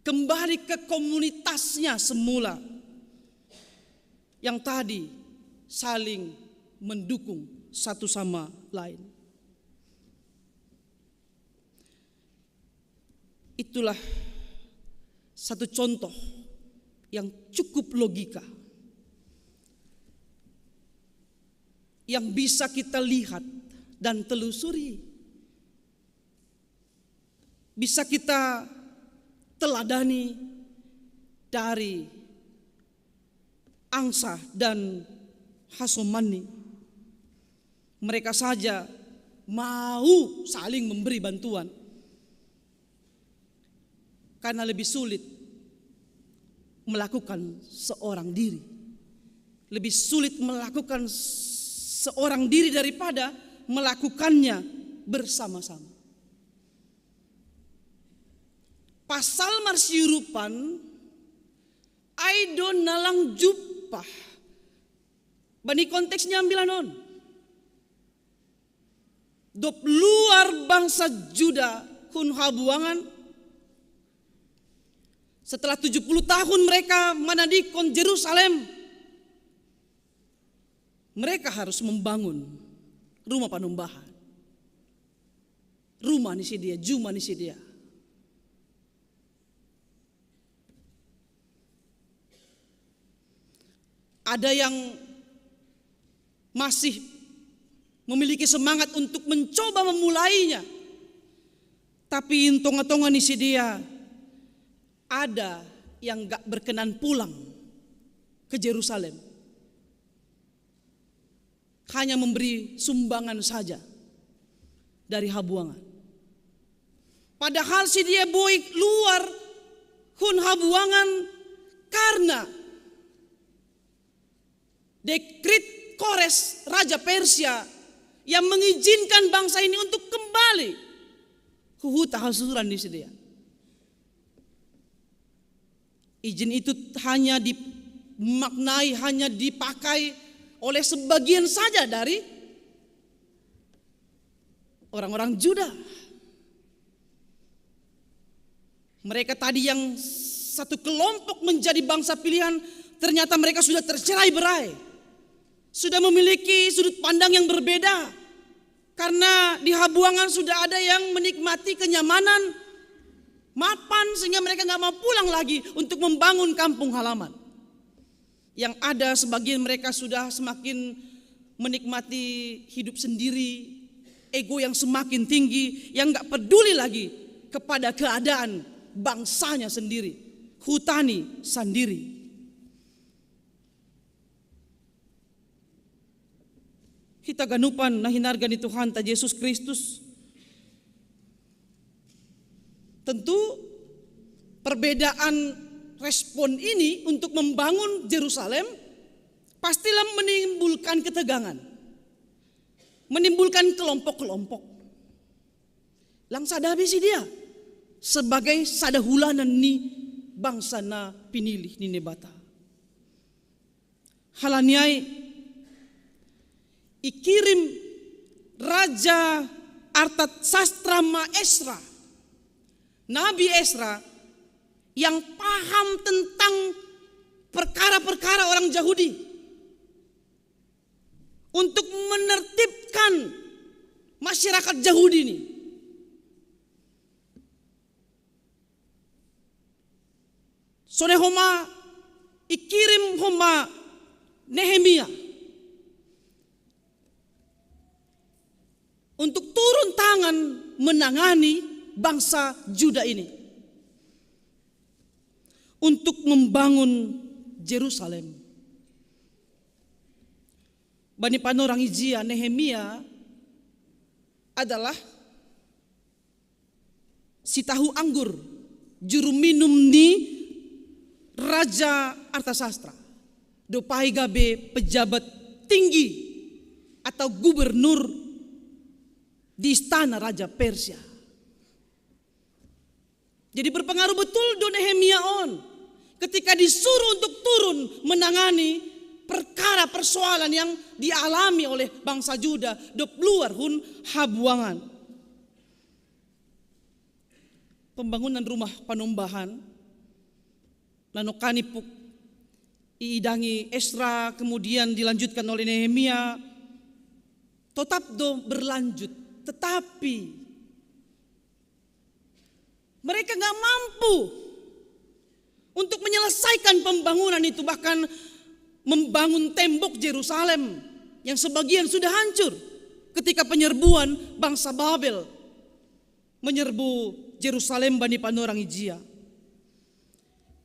kembali ke komunitasnya semula yang tadi saling mendukung satu sama lain. Itulah satu contoh yang cukup logika, yang bisa kita lihat dan telusuri, bisa kita teladani dari angsa dan hasomani. Mereka saja mau saling memberi bantuan karena lebih sulit melakukan seorang diri. Lebih sulit melakukan seorang diri daripada melakukannya bersama-sama. Pasal marsiurupan, ai do nalang jumpah. Bani konteks nyambilan on. Dop luar bangsa Juda hun habuangan. Setelah tujuh puluh tahun mereka manadikon Jerusalem, mereka harus membangun rumah panumbahan. Rumah ni si dia, juma ni si dia. Ada yang masih memiliki semangat untuk mencoba memulainya. Tapi in tonga-tonga ni si dia, ada yang gak berkenan pulang ke Jerusalem. Hanya memberi sumbangan saja dari habuangan. Padahal si dia boi luar hun habuangan karena dekrit Kores, Raja Persia, yang mengizinkan bangsa ini untuk kembali ke huta hasuran ni si dia. Izin itu hanya dimaknai, hanya dipakai oleh sebagian saja dari orang-orang Juda. Mereka tadi yang satu kelompok menjadi bangsa pilihan, ternyata mereka sudah tercerai berai. Sudah memiliki sudut pandang yang berbeda. Karena di habuangan sudah ada yang menikmati kenyamanan, mapan, sehingga mereka nggak mau pulang lagi untuk membangun kampung halaman. Yang ada sebagian mereka sudah semakin menikmati hidup sendiri, ego yang semakin tinggi, yang nggak peduli lagi kepada keadaan bangsanya sendiri, hutani sandiri. Hita ganupan na hinarga ni Tuhanta Jesus Kristus. Tentu perbedaan respon ini untuk membangun Jerusalem pastilah menimbulkan ketegangan, menimbulkan kelompok-kelompok. Lang sada be si dia sebagai sada hulanan ni bangsa na pinilih ni Naibata. Halani ai, ikirim Raja Artasastra ma Esra, Nabi Esra yang paham tentang perkara-perkara orang Yahudi untuk menertibkan masyarakat Yahudi ini. Sonde homa ikirim homa Nehemia untuk turun tangan menangani bangsa Juda ini, untuk membangun Jerusalem. Bani panorang ijia, Nehemia adalah si tahu anggur, juru minum ni Raja Artasastra. Dopai gabe pejabat tinggi atau gubernur di istana Raja Persia. Jadi berpengaruh betul do Nehemia on ketika disuruh untuk turun menangani perkara persoalan yang dialami oleh bangsa Juda dop luar hun habuangan. Pembangunan rumah panombahan nano kanipuk iidangi Esra, kemudian dilanjutkan oleh Nehemia, tetap do berlanjut. Tetapi mereka nggak mampu untuk menyelesaikan pembangunan itu, bahkan membangun tembok Jerusalem yang sebagian sudah hancur ketika penyerbuan bangsa Babel menyerbu Jerusalem bani panorang ijia.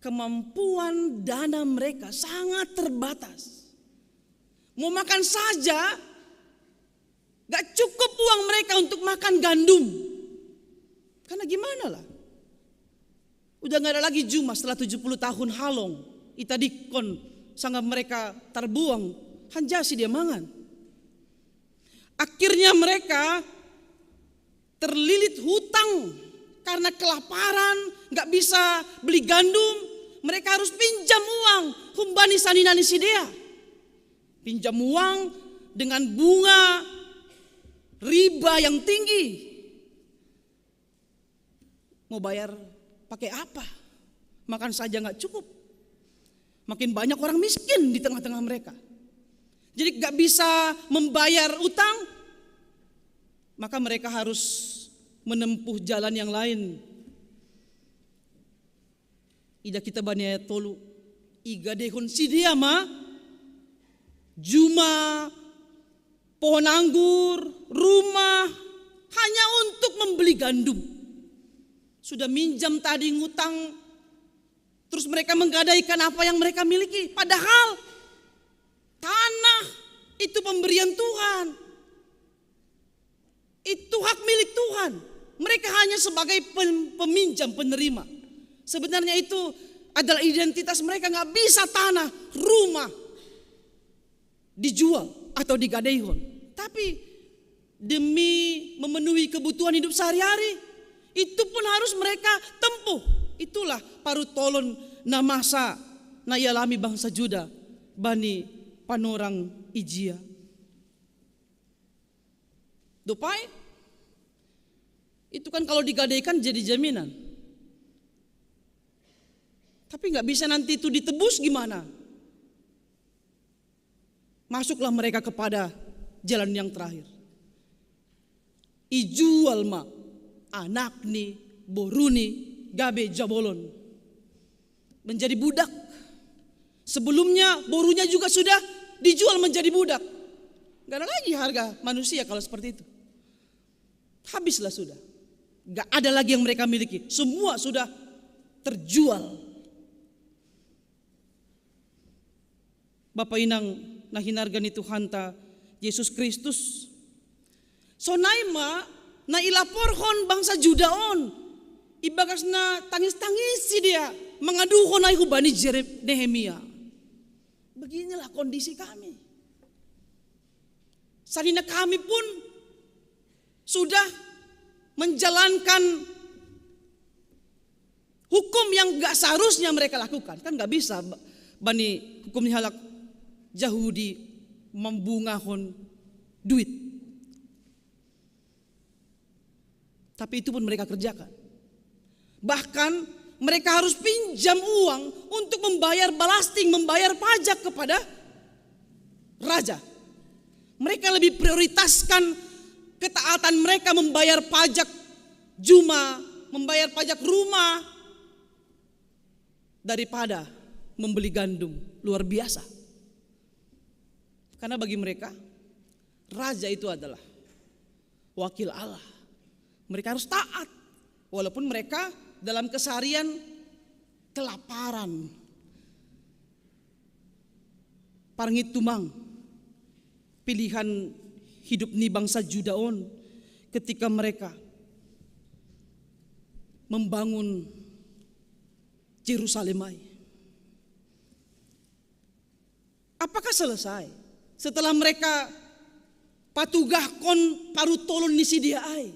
Kemampuan dana mereka sangat terbatas. Mau makan saja, gak cukup uang mereka untuk makan gandum. Karena gimana lah? Udah gak ada lagi juma setelah tujuh puluh tahun halong. Ita dikon sanga mereka terbuang. Hanjasi dia mangan. Akhirnya mereka terlilit hutang karena kelaparan, gak bisa beli gandum. Mereka harus pinjam uang humbani sanina ni sidea. Pinjam uang dengan bunga riba yang tinggi. Mau bayar pakai apa? Makan saja nggak cukup. Makin banyak orang miskin di tengah-tengah mereka. Jadi nggak bisa membayar utang, maka mereka harus menempuh jalan yang lain. Ida kita bani ayat tolu, igadehon sidea ma juma, pohon anggur, rumah, hanya untuk membeli gandum. Sudah minjam tadi, ngutang, terus mereka menggadaikan apa yang mereka miliki. Padahal tanah itu pemberian Tuhan. Itu hak milik Tuhan. Mereka hanya sebagai peminjam, penerima. Sebenarnya itu adalah identitas mereka. Nggak bisa tanah, rumah dijual atau digadeihon. Tapi demi memenuhi kebutuhan hidup sehari-hari, itu pun harus mereka tempuh. Itulah parutolon na masa na ialami bangsa Juda bani panorang ijia. Dopai, itu kan kalau digadaikan jadi jaminan. Tapi nggak bisa nanti itu ditebus gimana? Masuklah mereka kepada jalan yang terakhir. Ijual ma anak ni, boru ni, gabe jabolon. Menjadi budak. Sebelumnya borunya juga sudah dijual menjadi budak. Gak ada lagi harga manusia kalau seperti itu. Habislah sudah. Gak ada lagi yang mereka miliki. Semua sudah terjual. Bapa inang na hinarga ni Tuhanta Yesus Kristus. Sonai ma na ilaporhon bangsa Juda on. Ibagas na tangis-tangis sidea mangaduhon ai hubani Nehemia. Beginilah kondisi kami. Sanina kami pun sudah menjalankan hukum yang gak seharusnya mereka lakukan. Kan gak bisa bani hukum ni halak Yahudi membungahon duit. Tapi itu pun mereka kerjakan. Bahkan mereka harus pinjam uang untuk membayar balasting, membayar pajak kepada raja. Mereka lebih prioritaskan ketaatan mereka membayar pajak juma, membayar pajak rumah, daripada membeli gandum. Luar biasa. Karena bagi mereka, raja itu adalah wakil Allah. Mereka harus taat. Walaupun mereka dalam keseharian kelaparan. Parngit tumang pilihan hidup ni bangsa Juda on ketika mereka membangun Jerusalem ai. Apakah selesai? Setelah mereka patugahkon paru tolon ni sidea ai.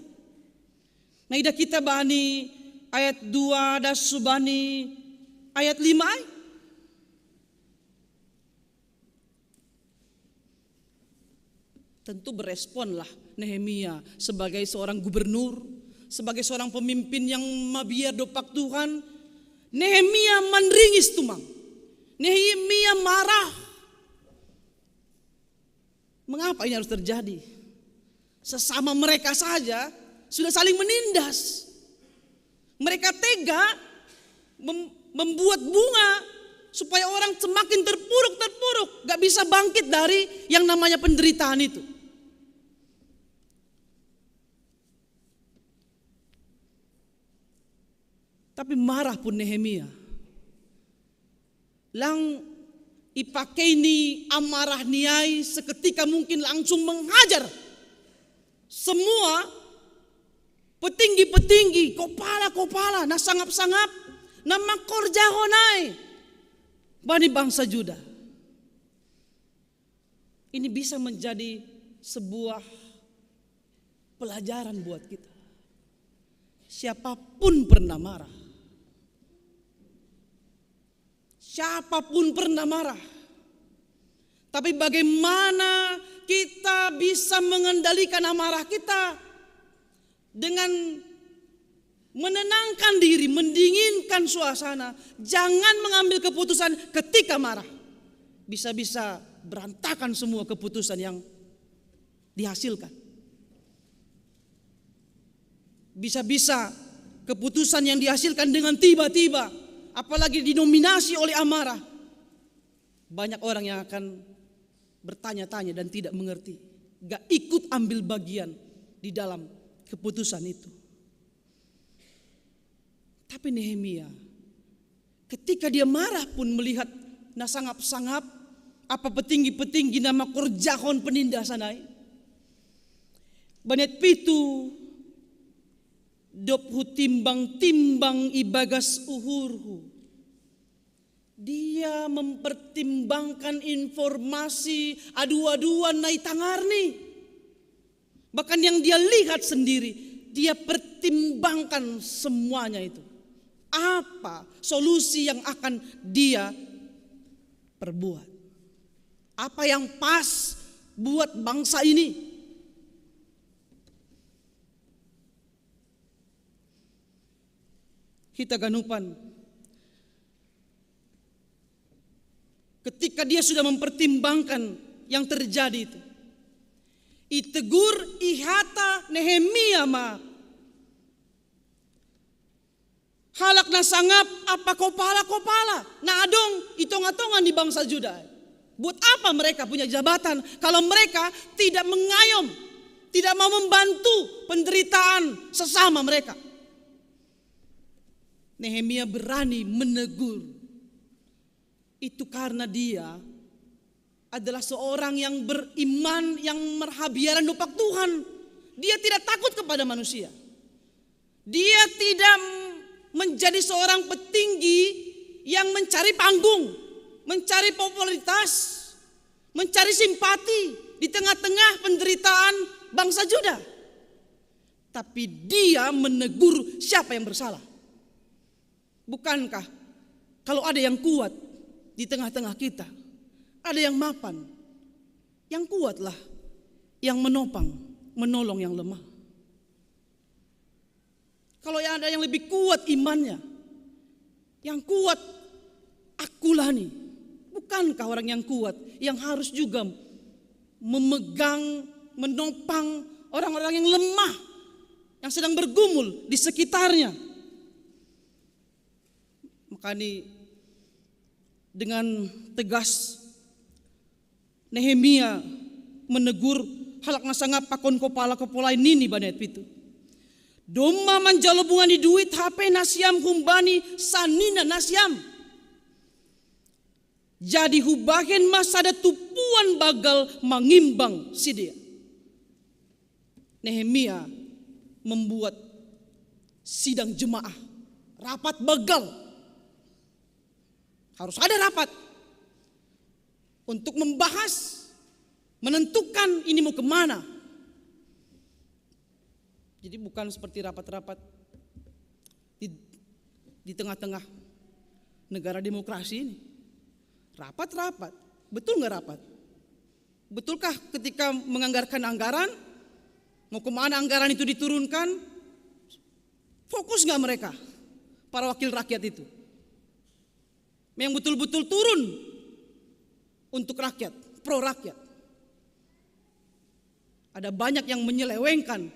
Nah, ida kita bani ayat dua das subani ayat lima ai. Tentu beresponlah Nehemia sebagai seorang gubernur, sebagai seorang pemimpin yang mabiar dopak Tuhan. Nehemia manringis tumang. Nehemia marah. Mengapa ini harus terjadi? Sesama mereka saja sudah saling menindas. Mereka tega mem- membuat bunga supaya orang semakin terpuruk-terpuruk, gak bisa bangkit dari yang namanya penderitaan itu. Tapi marah pun Nehemia. Lang ipakei ni amarah niai seketika mungkin langsung menghajar semua petinggi-petinggi, kopala-kopala, na sangap-sangap, na makorjahon ai bani bangsa Juda. Ini bisa menjadi sebuah pelajaran buat kita. Siapapun pernah marah. Siapapun pernah marah. Tapi bagaimana kita bisa mengendalikan amarah kita dengan menenangkan diri, mendinginkan suasana. Jangan mengambil keputusan ketika marah. Bisa-bisa berantakan semua keputusan yang dihasilkan. Bisa-bisa keputusan yang dihasilkan dengan tiba-tiba, apalagi didominasi oleh amarah, banyak orang yang akan bertanya-tanya dan tidak mengerti, gak ikut ambil bagian di dalam keputusan itu. Tapi Nehemia, ketika dia marah pun melihat na sangap-sangap, apa petinggi-petinggi na makorjahon penindasan ai. Bani ayat pitu, dob hutimbang-timbang ibagas uhurhu. Dia mempertimbangkan informasi adu-aduan na itangarni. Bahkan yang dia lihat sendiri, dia pertimbangkan semuanya itu. Apa solusi yang akan dia perbuat? Apa yang pas buat bangsa ini? Hita ganupan, ketika dia sudah mempertimbangkan yang terjadi itu, itegur, ihata Nehemia ma halak na sangap apa kopala-kopala na adong i tonga-tonga ni bangsa Juda. Buat apa mereka punya jabatan kalau mereka tidak mengayom, tidak mau membantu penderitaan sesama mereka? Nehemia berani menegur. Itu karena dia adalah seorang yang beriman, yang merhabiaran dopak Tuhan. Dia tidak takut kepada manusia. Dia tidak menjadi seorang petinggi yang mencari panggung, mencari popularitas, mencari simpati di tengah-tengah penderitaan bangsa Juda. Tapi dia menegur siapa yang bersalah. Bukankah kalau ada yang kuat di tengah-tengah kita, ada yang mapan, yang kuatlah yang menopang, menolong yang lemah. Kalau yang ada yang lebih kuat imannya, yang kuat akulani, bukankah orang yang kuat yang harus juga memegang, menopang orang-orang yang lemah, yang sedang bergumul di sekitarnya? Makanya dengan tegas Nehemia menegur halak na sangap pakon kopala-kopala nini bani ayat pitu. Domma manjalo bunga ni duit hape nasiam humbani sanina nasiam. Jadi hubahen ma sada tumpuan banggal mangimbang sidea. Nehemia membuat sidang jemaah, rapat banggal. Harus ada rapat untuk membahas Menentukan ini mau kemana. Jadi bukan seperti rapat-rapat di, di tengah-tengah negara demokrasi ini. Rapat-rapat, betul nggak rapat? Betulkah ketika menganggarkan anggaran, mau kemana anggaran itu diturunkan? Fokus nggak mereka, para wakil rakyat itu, yang betul-betul turun untuk rakyat, pro rakyat? Ada banyak yang menyelewengkan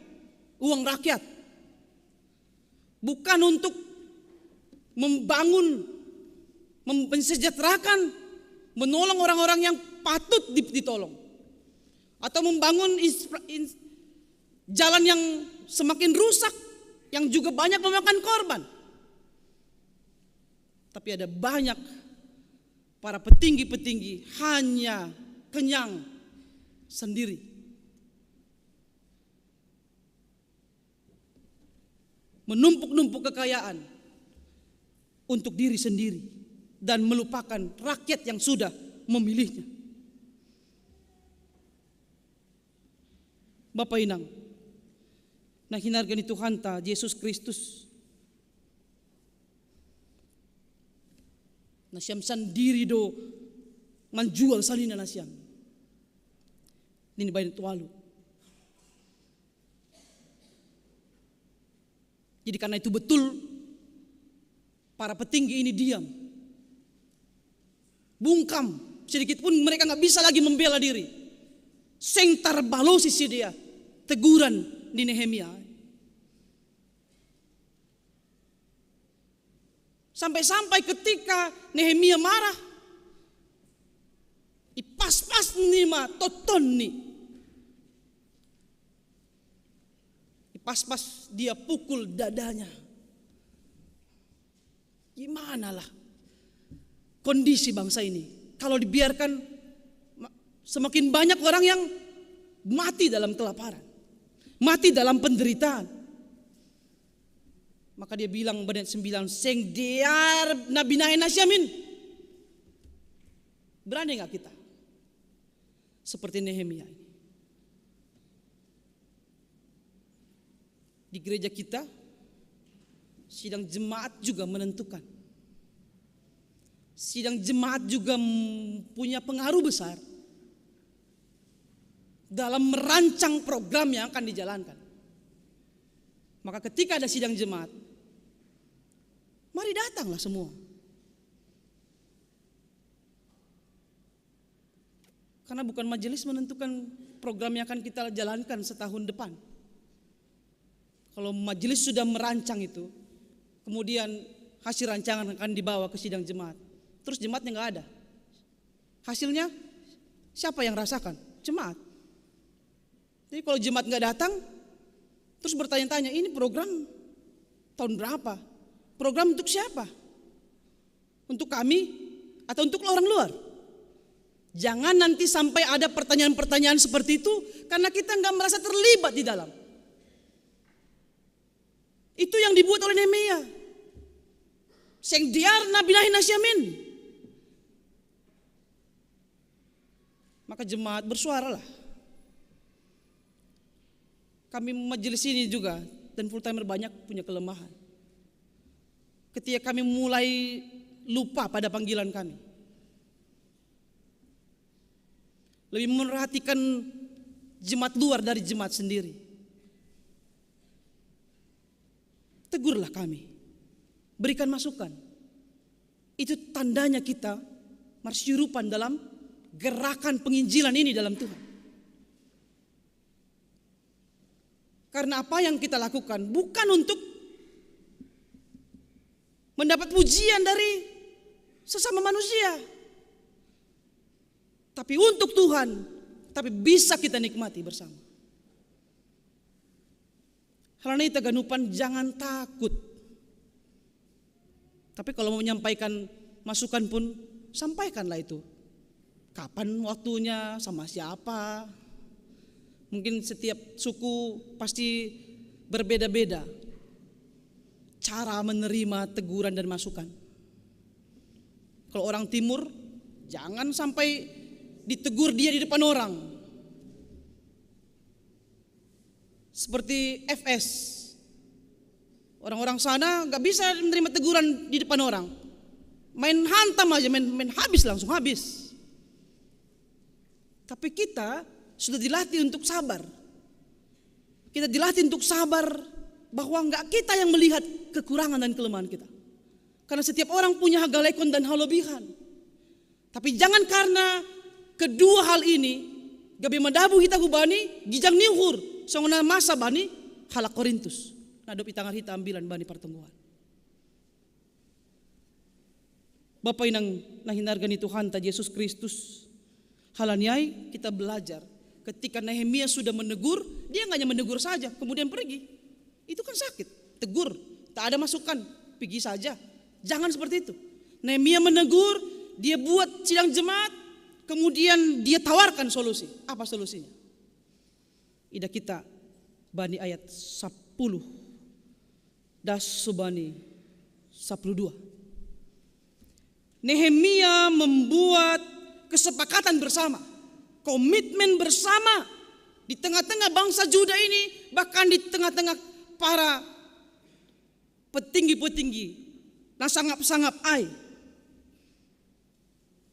uang rakyat, bukan untuk membangun, mensejahterakan, menolong orang-orang yang patut ditolong, atau membangun jalan yang semakin rusak, yang juga banyak memakan korban. Tapi ada banyak para petinggi-petinggi hanya kenyang sendiri, menumpuk-numpuk kekayaan untuk diri sendiri dan melupakan rakyat yang sudah memilihnya. Bapa inang, nah, hinarga ni Tuhanta Jesus Kristus, na siam sandiri do manjual sanina na siam. Ini bain tualu. Jadi karena itu betul, para petinggi ini diam, bungkam, sedikit pun mereka nggak bisa lagi membela diri. Seng tarbalosi si dia teguran di Nehemia. Sampai-sampai ketika Nehemia marah, ipaspas ni ma totonni. Ipaspas dia pukul dadanya. Gimana lah kondisi bangsa ini? Kalau dibiarkan, semakin banyak orang yang mati dalam kelaparan, mati dalam penderitaan. Maka dia bilang badan sembilan, seng dear nabi naen nasiamin. Berani nggak kita seperti Nehemia ini? Di gereja kita, sidang jemaat juga menentukan. Sidang jemaat juga punya pengaruh besar dalam merancang program yang akan dijalankan. Maka ketika ada sidang jemaat, mari datanglah semua. Karena bukan majelis menentukan program yang akan kita jalankan setahun depan. Kalau majelis sudah merancang itu, kemudian hasil rancangan akan dibawa ke sidang jemaat. Terus jemaatnya nggak ada. Hasilnya siapa yang rasakan? Jemaat. Jadi kalau jemaat nggak datang, terus bertanya-tanya, ini program tahun berapa? Program untuk siapa? Untuk kami atau untuk orang luar? Jangan nanti sampai ada pertanyaan-pertanyaan seperti itu karena kita nggak merasa terlibat di dalam. Itu yang dibuat oleh Nehemia. Seng diar nabi naen nasiamin. Maka jemaat bersuaralah. Kami majelis ini juga dan full timer banyak punya kelemahan. Ketika kami mulai lupa pada panggilan kami, lebih memperhatikan jemaat luar dari jemaat sendiri. Tegurlah kami, berikan masukan. Itu tandanya kita marsiurupan dalam gerakan penginjilan ini dalam Tuhan. Karena apa yang kita lakukan bukan untuk mendapat pujian dari sesama manusia, tapi untuk Tuhan, tapi bisa kita nikmati bersama. Hal ini teganupan, jangan takut. Tapi kalau mau menyampaikan masukan pun sampaikanlah itu. Kapan waktunya, sama siapa? Mungkin setiap suku pasti berbeda-beda cara menerima teguran dan masukan. Kalau orang timur, jangan sampai ditegur dia di depan orang. Seperti F S. Orang-orang sana nggak bisa menerima teguran di depan orang. Main hantam aja, main, main habis, langsung habis. Tapi kita sudah dilatih untuk sabar. Kita dilatih untuk sabar bahwa nggak kita yang melihat kekurangan dan kelemahan kita. Karena setiap orang punya hagalekon dan halobihan. Tapi jangan karena kedua hal ini, gabe madabu hita hu bani gijang ni uhur, songon na masa bani halak Korintus. Na dob itangar hita ambilan bani partonggoan. Bapa inang na hinarga ni Tuhanta Jesus Kristus, halani ai kita belajar, ketika Nehemia sudah menegur, dia nggak hanya menegur saja, kemudian pergi. Itu kan sakit. Tegur, tak ada masukan, pergi saja. Jangan seperti itu. Nehemia menegur, dia buat sidang jemaat, kemudian dia tawarkan solusi. Apa solusinya? Ida kita bani ayat sepuluh. Das subani sepuluh dua. Nehemia membuat kesepakatan bersama, komitmen bersama di tengah-tengah bangsa Juda ini, bahkan di tengah-tengah para petinggi-petinggi na sangap-sangap ai.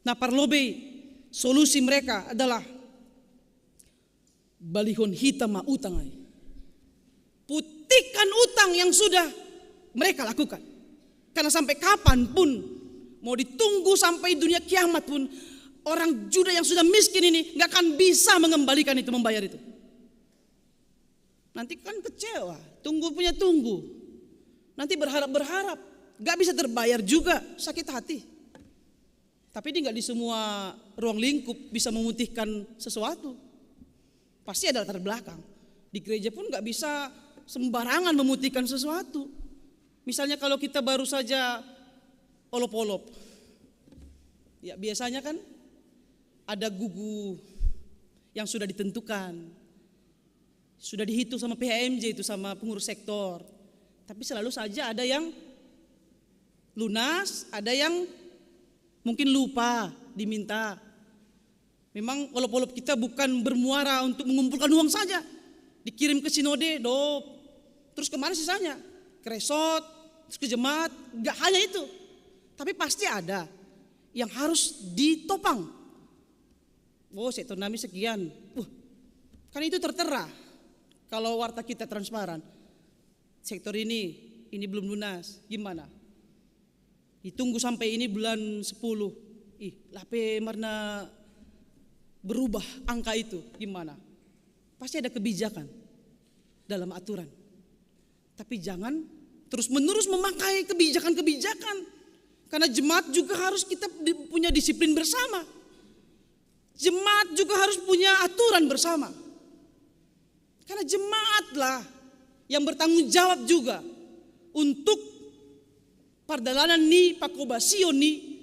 Na parlobei, solusi mereka adalah balihon hita ma utang ai. Putihkan utang yang sudah mereka lakukan. Karena sampai kapan pun, mau ditunggu sampai dunia kiamat pun, orang Juda yang sudah miskin ini nggak akan bisa mengembalikan itu, membayar itu. Nanti kan kecewa, tunggu punya tunggu. Nanti berharap-berharap, nggak bisa terbayar juga, sakit hati. Tapi ini nggak di semua ruang lingkup bisa memutihkan sesuatu. Pasti ada latar belakang. Di gereja pun nggak bisa sembarangan memutihkan sesuatu. Misalnya kalau kita baru saja olop-olop. Ya biasanya kan ada gugu yang sudah ditentukan. Sudah dihitung sama P H M J itu, sama pengurus sektor. Tapi selalu saja ada yang lunas, ada yang mungkin lupa diminta. Memang olop-olop kita bukan bermuara untuk mengumpulkan uang saja. Dikirim ke sinode, dop. Terus kemana sisanya? Ke resort, terus ke jemaat, nggak hanya itu. Tapi pasti ada yang harus ditopang. Oh, sektor nami sekian. Wah, kan itu tertera. Kalau warta kita transparan. Sektor ini, ini belum lunas. Gimana? Ditunggu sampai ini bulan sepuluh. Ih, lape marna berubah angka itu. Gimana? Pasti ada kebijakan dalam aturan. Tapi jangan terus-menerus memakai kebijakan-kebijakan. Karena jemaat juga harus kita di- punya disiplin bersama. Jemaat juga harus punya aturan bersama. Karena jemaatlah yang bertanggung jawab juga untuk pardalanan ni pakobasion ni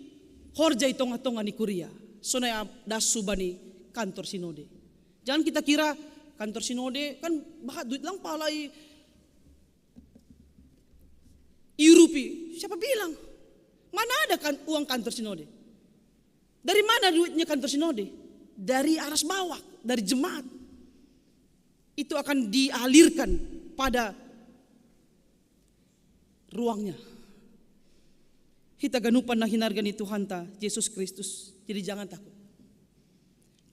horja i tonga-tonga ni kuria. Sonai am das subani kantor sinode. Jangan kita kira kantor sinode kan bahat duit lang palai irupi. Siapa bilang? Mana ada kan uang kantor sinode? Dari mana duitnya kantor sinode? Dari aras bawah, dari jemaat. Itu akan dialirkan pada ruangnya. Hita ganupan na hinarga ni Tuhanta Jesus Kristus. Jadi jangan takut.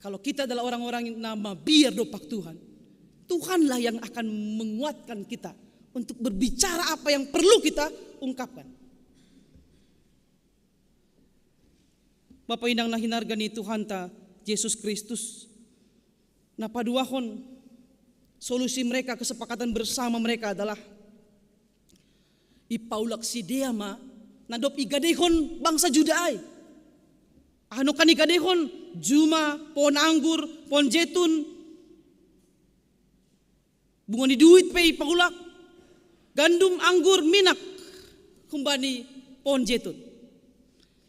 Kalau kita adalah orang-orang yang nama biar dopak Tuhan, Tuhanlah yang akan menguatkan kita untuk berbicara apa yang perlu kita ungkapkan. Bapa inang na hinarga ni Tuhanta Jesus Kristus, na paduahon solusi mereka, kesepakatan bersama mereka adalah ipaulak sidea ma na dob igadeihon bangsa Juda ai. Aha nongkan igadeihon? Juma, pohon anggur, pohon jetun, bunga ni duit pe ipaulak, gandum, anggur, minak, humbani pohon jetun.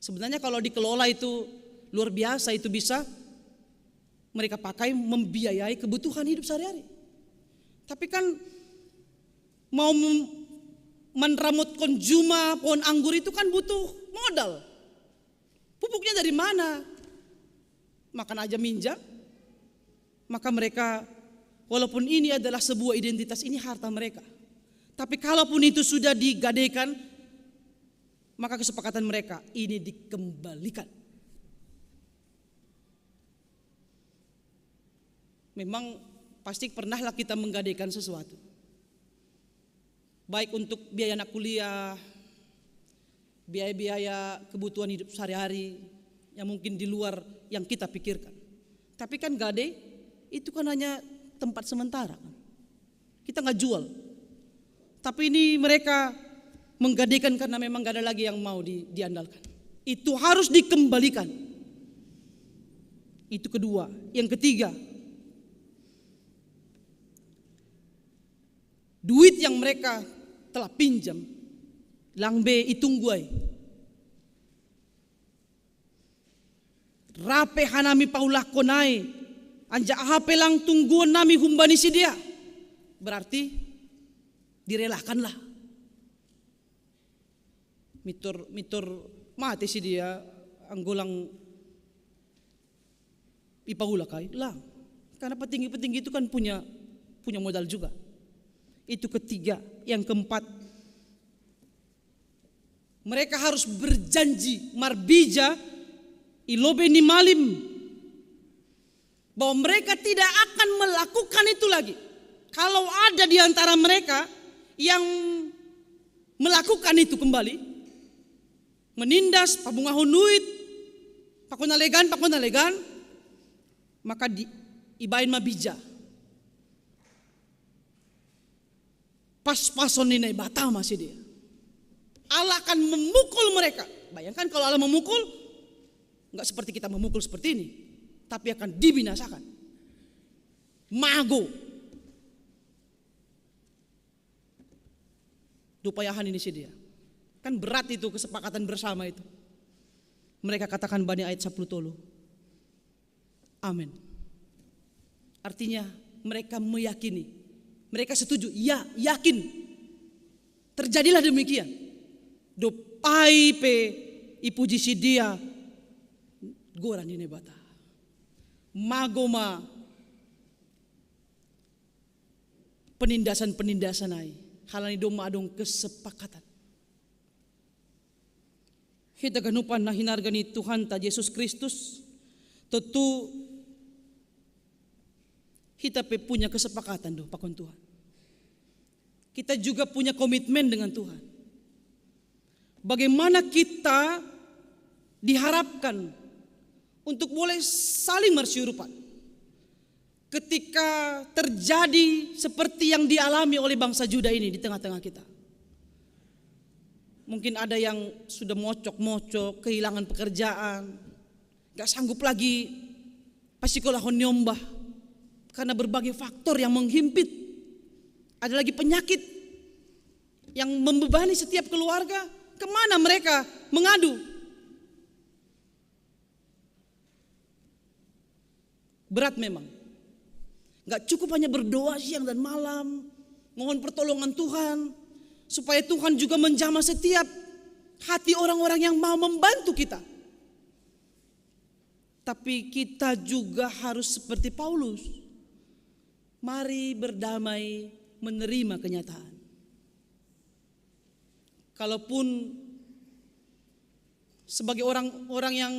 Sebenarnya kalau dikelola itu luar biasa, itu bisa mereka pakai membiayai kebutuhan hidup sehari-hari. Tapi kan mau mem- manramotkon juma pohon anggur itu kan butuh modal. Pupuknya dari mana? Makan aja minjam. Maka mereka Walaupun ini adalah sebuah identitas, ini harta mereka. Tapi kalaupun itu sudah digadaikan, maka kesepakatan mereka ini dikembalikan. Memang pasti pernahlah kita menggadaikan sesuatu. Baik untuk biaya anak kuliah, biaya-biaya kebutuhan hidup sehari-hari yang mungkin di luar yang kita pikirkan. Tapi kan gade itu kan hanya tempat sementara, kan? Kita nggak jual. Tapi ini mereka menggadaikan karena memang gak ada lagi yang mau di, diandalkan. Itu harus dikembalikan. Itu kedua. Yang ketiga, duit yang mereka telah pinjam, lang be itungguai. Rape hanami paulakonai, anja aha pe lang tungguon nami humbani sidea. Berarti direlakanlah. Mitor, mitor mate sidea, anggo lang ipaulak ai, lang. Karena petinggi-petinggi itu kan punya punya modal juga. Itu ketiga. Yang keempat, mereka harus berjanji marbija i lobei ni malim bahwa mereka tidak akan melakukan itu lagi. Kalau ada di antara mereka yang melakukan itu kembali, menindas, pabungahon duit, pakon na legan, pakon na legan, maka di, ibaen ma bija. Pas-pason ni Naibata ma sidea. Allah akan memukul mereka. Bayangkan kalau Allah memukul, nggak seperti kita memukul seperti ini, tapi akan dibinasakan. Mago. Dupayahan ini sidea. Kan berat itu kesepakatan bersama itu. Mereka katakan bani ayat sepuluh tolu. Amin. Artinya mereka meyakini. Mereka setuju. Ya, yakin. Terjadilah demikian. Dopai pe ipuji sidea goran ni Naibata. Mago ma penindasan-penindasan ai. Halani domma adong kesepakatan. Hita ganupan na hinarga ni Tuhanta Yesus Kristus, tentu kita pe punya kesepakatan do pakon Tuhan. Kita juga punya komitmen dengan Tuhan. Bagaimana kita diharapkan untuk boleh saling marsiurupan ketika terjadi seperti yang dialami oleh bangsa Juda ini di tengah-tengah kita. Mungkin ada yang sudah mocok-mocok, kehilangan pekerjaan, gak sanggup lagi pasikolahon ni ombah karena berbagai faktor yang menghimpit. Ada lagi penyakit yang membebani setiap keluarga. Kemana mereka mengadu? Berat memang. Gak cukup hanya berdoa siang dan malam, mohon pertolongan Tuhan, supaya Tuhan juga menjamah setiap hati orang-orang yang mau membantu kita. Tapi kita juga harus seperti Paulus. Mari berdamai menerima kenyataan. Kalaupun sebagai orang-orang yang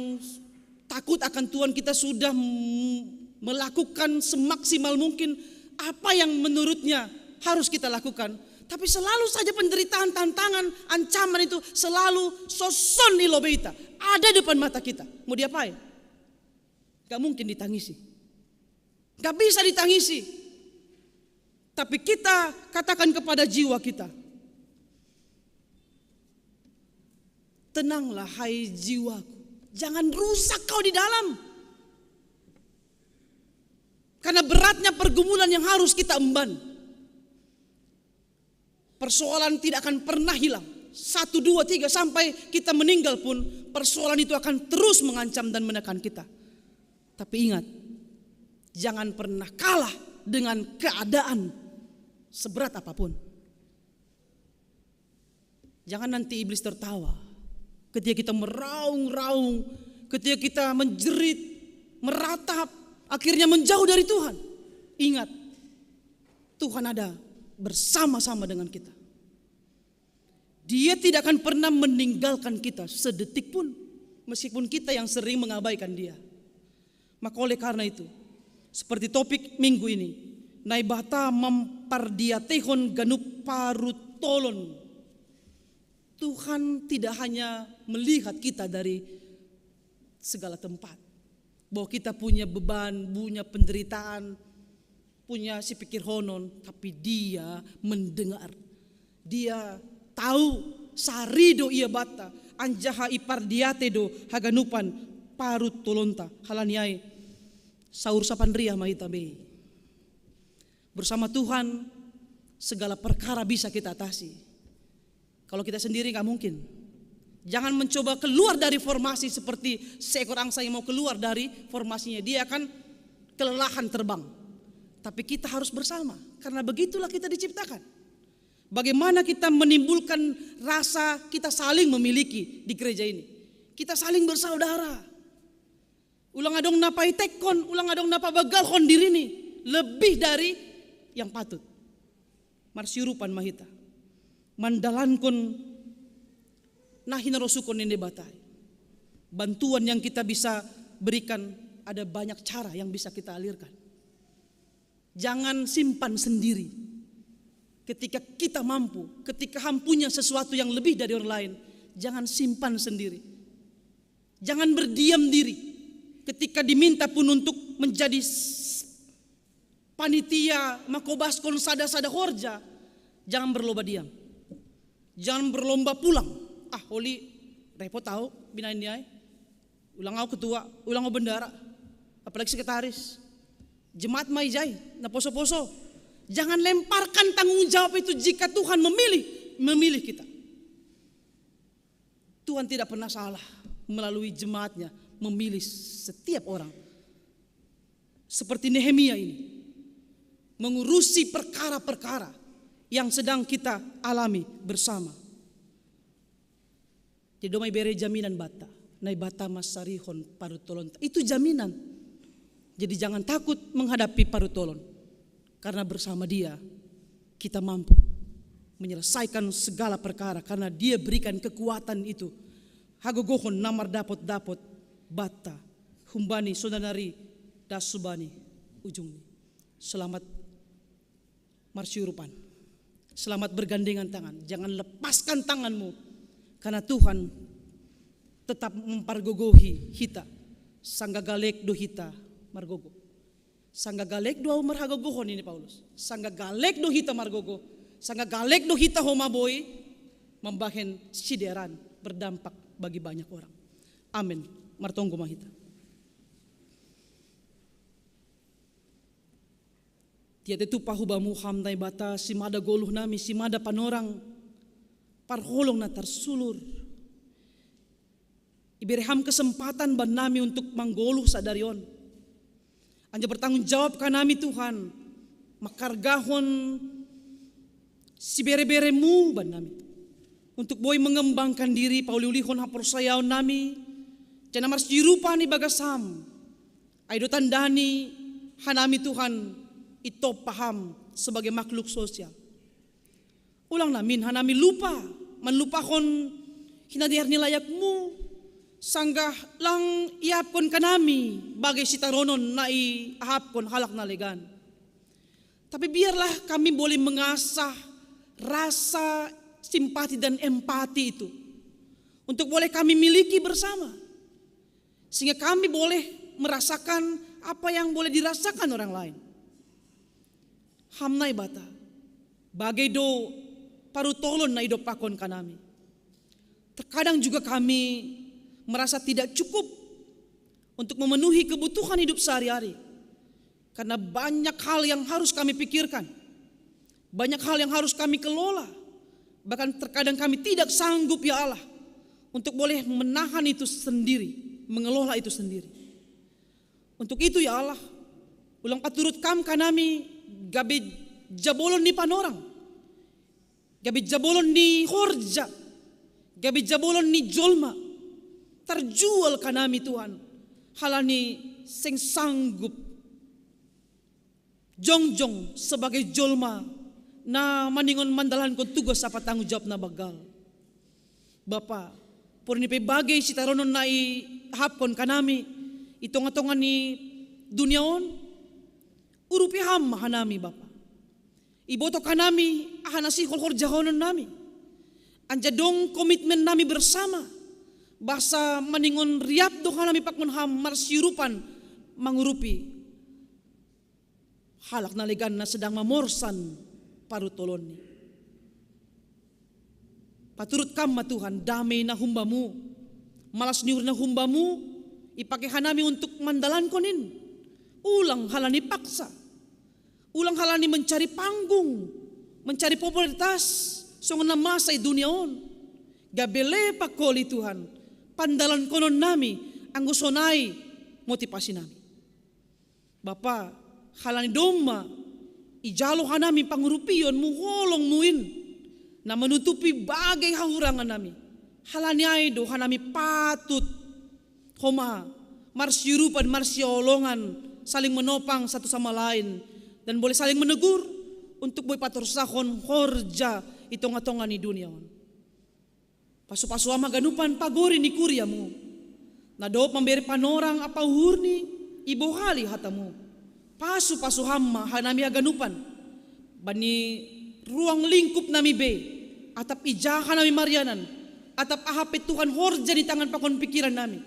takut akan Tuhan, kita sudah m-, melakukan semaksimal mungkin apa yang menurutnya harus kita lakukan. Tapi selalu saja penderitaan, tantangan, ancaman itu selalu soson i lobeita. Ada depan mata kita. Mau diapain? Gak mungkin ditangisi. Gak bisa ditangisi. Tapi kita katakan kepada jiwa kita, "Tenanglah, hai jiwaku. Jangan rusak kau di dalam." Karena beratnya pergumulan yang harus kita emban. Persoalan tidak akan pernah hilang. Satu, dua, tiga, sampai kita meninggal pun, persoalan itu akan terus mengancam dan menekan kita. Tapi ingat, jangan pernah kalah dengan keadaan seberat apapun. Jangan nanti iblis tertawa ketika kita meraung-raung, ketika kita menjerit, meratap, akhirnya menjauh dari Tuhan. Ingat, Tuhan ada bersama-sama dengan kita. Dia tidak akan pernah meninggalkan kita sedetik pun, meskipun kita yang sering mengabaikan Dia. Maka oleh karena itu, seperti topik minggu ini, Naibata mampardiatehon ganup parutolon. Tuhan tidak hanya melihat kita dari segala tempat, bahwa kita punya beban, punya penderitaan, punya sipikirhonon, tapi Dia mendengar. Dia tahu sarido ia bata, anjaha ipardiate do haganupan parutolonta. Halani ai, saur sapanria ma hita be. Bersama Tuhan, segala perkara bisa kita atasi. Kalau kita sendiri, nggak mungkin. Jangan mencoba keluar dari formasi seperti seekor angsa yang mau keluar dari formasinya. Dia akan kelelahan terbang. Tapi kita harus bersama, karena begitulah kita diciptakan. Bagaimana kita menimbulkan rasa kita saling memiliki di gereja ini? Kita saling bersaudara. Ulang adong na paitekkon, ulang adong na pabagalhon dirini lebih dari yang patut. Marsiurupan ma hita mandalankon na hinarosukon ni Naibata. Bantuan yang kita bisa berikan, ada banyak cara yang bisa kita alirkan. Jangan simpan sendiri. Ketika kita mampu, ketika ham punya sesuatu yang lebih dari orang lain, jangan simpan sendiri. Jangan berdiam diri ketika diminta pun untuk menjadi s- panitia makobaskon sada-sada horja. Jangan berlomba diam. Jangan berlomba pulang. Ah, holi, repot au binaen ni ai. Ulang au ketua, ulang au bendara, apalagi sekretaris. Jemaat ma ijai na poso-poso. Jangan lemparkan tanggung jawab itu jika Tuhan memilih memilih kita. Tuhan tidak pernah salah melalui jemaatnya memilih setiap orang. Seperti Nehemia ini, mengurusi perkara-perkara yang sedang kita alami bersama. Jadi domai bere jaminan bata, Naibata masarihon parutolon. Itu jaminan. Jadi jangan takut menghadapi parutolon. Karena bersama Dia kita mampu menyelesaikan segala perkara, karena Dia berikan kekuatan itu. Hagogohon na mardapot-dapot bata humbani sonanari das hubani ujungni. Selamat marsiurupan. Selamat bergandengan tangan. Jangan lepaskan tanganmu, karena Tuhan tetap mempargogohi hita. Sanggagalek do hita margogo. Sanggagalek do au marhagogohon ini Paulus. Sanggagalek do hita margogo. Sanggagalek do hita homa boi mambahen sidearan berdampak bagi banyak orang. Amin. Martonggo ma hita. Tiate tupa hubamu Ham Naibata, simada goluh nami, simada panorang, parholong na tarsulur. Ibere Ham kesempatan bannami untuk manggoluh sadari on. Anjaha bertanggung jawab kanami Tuhan, mangkargahon sibere-beremu bannami. Untuk boi mengembangkan diri, pauliulihon haporsayaon nami, janah marsiurupan ibagas Ham. Ai do tandani hanami Tuhan, itompa Ham sebagai makhluk sosial. Ulang namin hanami lupa manlupahon hinadear ni layakmu, sanggah lang iahapkon kanami bagai sitaronon na iahapkon halak na legan. Tapi biarlah kami boleh mengasah rasa simpati dan empati itu untuk boleh kami miliki bersama, sehingga kami boleh merasakan apa yang boleh dirasakan orang lain. Ham Naibata, bagai do parutolon na idompakkon kanami. Terkadang juga kami merasa tidak cukup untuk memenuhi kebutuhan hidup sehari-hari. Karena banyak hal yang harus kami pikirkan. Banyak hal yang harus kami kelola. Bahkan terkadang kami tidak sanggup, ya Allah, untuk boleh menahan itu sendiri, mengelola itu sendiri. Untuk itu, ya Allah, ulang paturut Kam kanami gabe jabolon ni panorang, gabe jabolon ni horja, gabe jabolon ni jolma. Tarjual kanami Tuhan, halani seng sanggup jongjong sebagai jolma na maningon mandalankon tugas apa tanggung jawab na banggal. Bapa, porini pe bage sitaronon na ihapkon kanami i tonga-tonga ni dunia on, urupi Ham ma hanami Bapa. Iboto hanami aha na sihol horjahononnami. Anjaha dong komitmennami bersama, bahasa maningon riap do hanami pakon Ham marsiurupan mangurupi halak na legan na sedang mamorsan parutolonni. Paturut Kam ma Tuhan, dame na humbamu, malas ni uhur na humbamu ipake hanami untuk mandalankon in. Ulang halani paksa, ulang halani mencari panggung, mencari popularitas songon na masa i dunia on. Gabe lepak holi Tuhan pandalankononnami, anggo sonai motivasinami. Bapa, halani domma ijalo hanami pangurupionmu, holongmu in na manutupi bage hahurangannami. Halani ai do hanami patut homa marsiurupan, marsiolongan, saling menopang satu sama lain, dan boleh saling menegur untuk boi patorsahon horja i tonga-tonga ni dunia on. Pasu-pasu Ham haganupan pagori ni kuriamu, na dob mambere panorang ampa uhurni ibohali hatamu. Pasu-pasu Ham ma hanami haganupan, bani ruang lingkupnami be, atap ija hanami marianan, atap aha pe Tuhan horja ni tangan pakon pikirannami,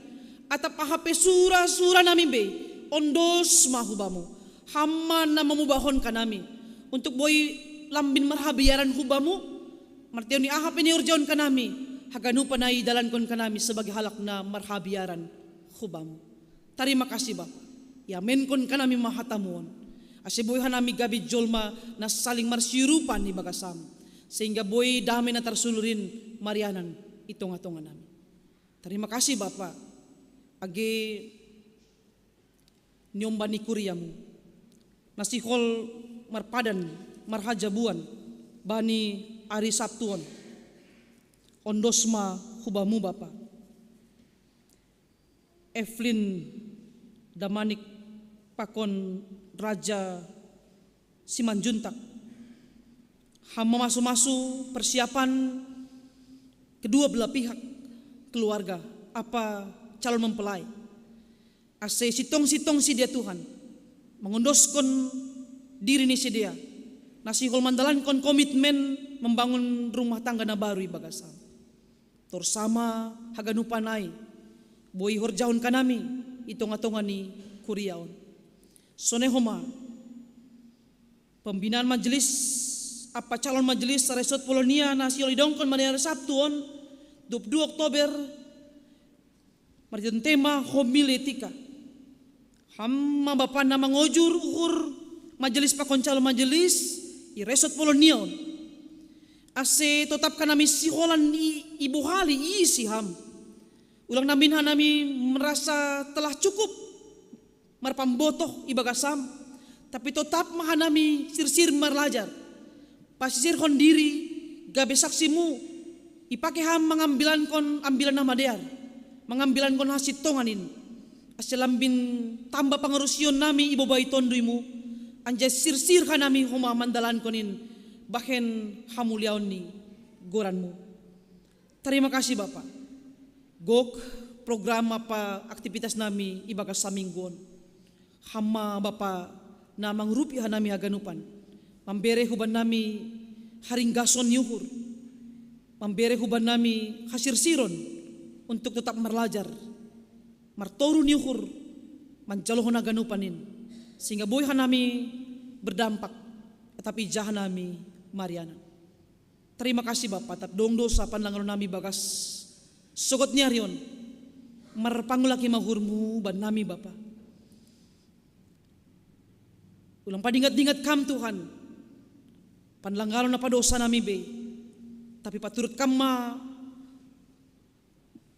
atap aha pe sura-suranami be, ondos ma hu Bamu. Ham ma na mamobahon hanami untuk boi lambin marhabiaran hu Bamu, martinodohon ni aha pe nihorjahon hanami, haganupan na idalankon hanami sebagai halak na marhabiaran hu Bamu. Tarima kasih Bapa, iamenkon hanami ma hatamu on, ase boi hanami gabe jolma na saling marsiurupan ibagas Ham, sehingga boi dame na tarsulur in marianan i tonga-tonganami. Tarima kasih Bapa, age niomba ni kuriamu na sihol marpadan marhajabuan bani ari Sabtu on. Ondos ma hu Bamu Bapa. Evelyn Damanik pakon Raja Simanjuntak. Ham mamasu-masu persiapan kedua belah pihak keluarga ampa calon mempelai. Ase sintong-sintong sidea Tuhan mangondoskon diri ni sidea na sihol mandalankon komitmen membangun rumah tangga na baru ibagas Ham. Torsama haganupan ai boi horjahon hanami i tonga-tonga ni kuria on. Sonai homa pembinaan majelis ampa calon majelis Resort Polonia na sihol idongkon bani ari Sabtu on, dua puluh dua Oktober, marhitehon tema homiletika. Ham ma Bapa na mangojur uhur majelis pakon calon majelis i Resort Polonia on, ase totap hanami siholan i, ibohali isi Ham. Ulang nambin hanami merasa telah cukup marpambotoh ibagas Ham, tapi totap ma hanami sirsir marlajar. Pasisirhon diri gabe saksimu, ipake Ham mangambilankon ambilan na madear, mangambilankon hasintongan in, ase lambin tamba pangarusionnami ibobai Tonduimu, anjaha sirsir hanami homa mandalankon in bahen hamuliaon ni goranmu. Tarima kasih Bapa. Gok program ampa aktivitasnami ibagas saminggu on. Ham ma Bapa na mangurupi hanami haganupan, mambere hu bannami haringgason ni uhur, mambere hu bannami hasirsiron untuk totap marlajar, martoru ni uhur manjalohon haganupan in, sehingga boi hanami berdampak, atap ija hanami marianan. Tarima kasih Bapa, atap dong do sa panlangaronnami bagas sogot ni ari on. Marpangulaki ma uhurmu bannami Bapa. Ulang padingat-dingat Kam Tuhan panlangaron na padosanami be, tapi paturut Kam ma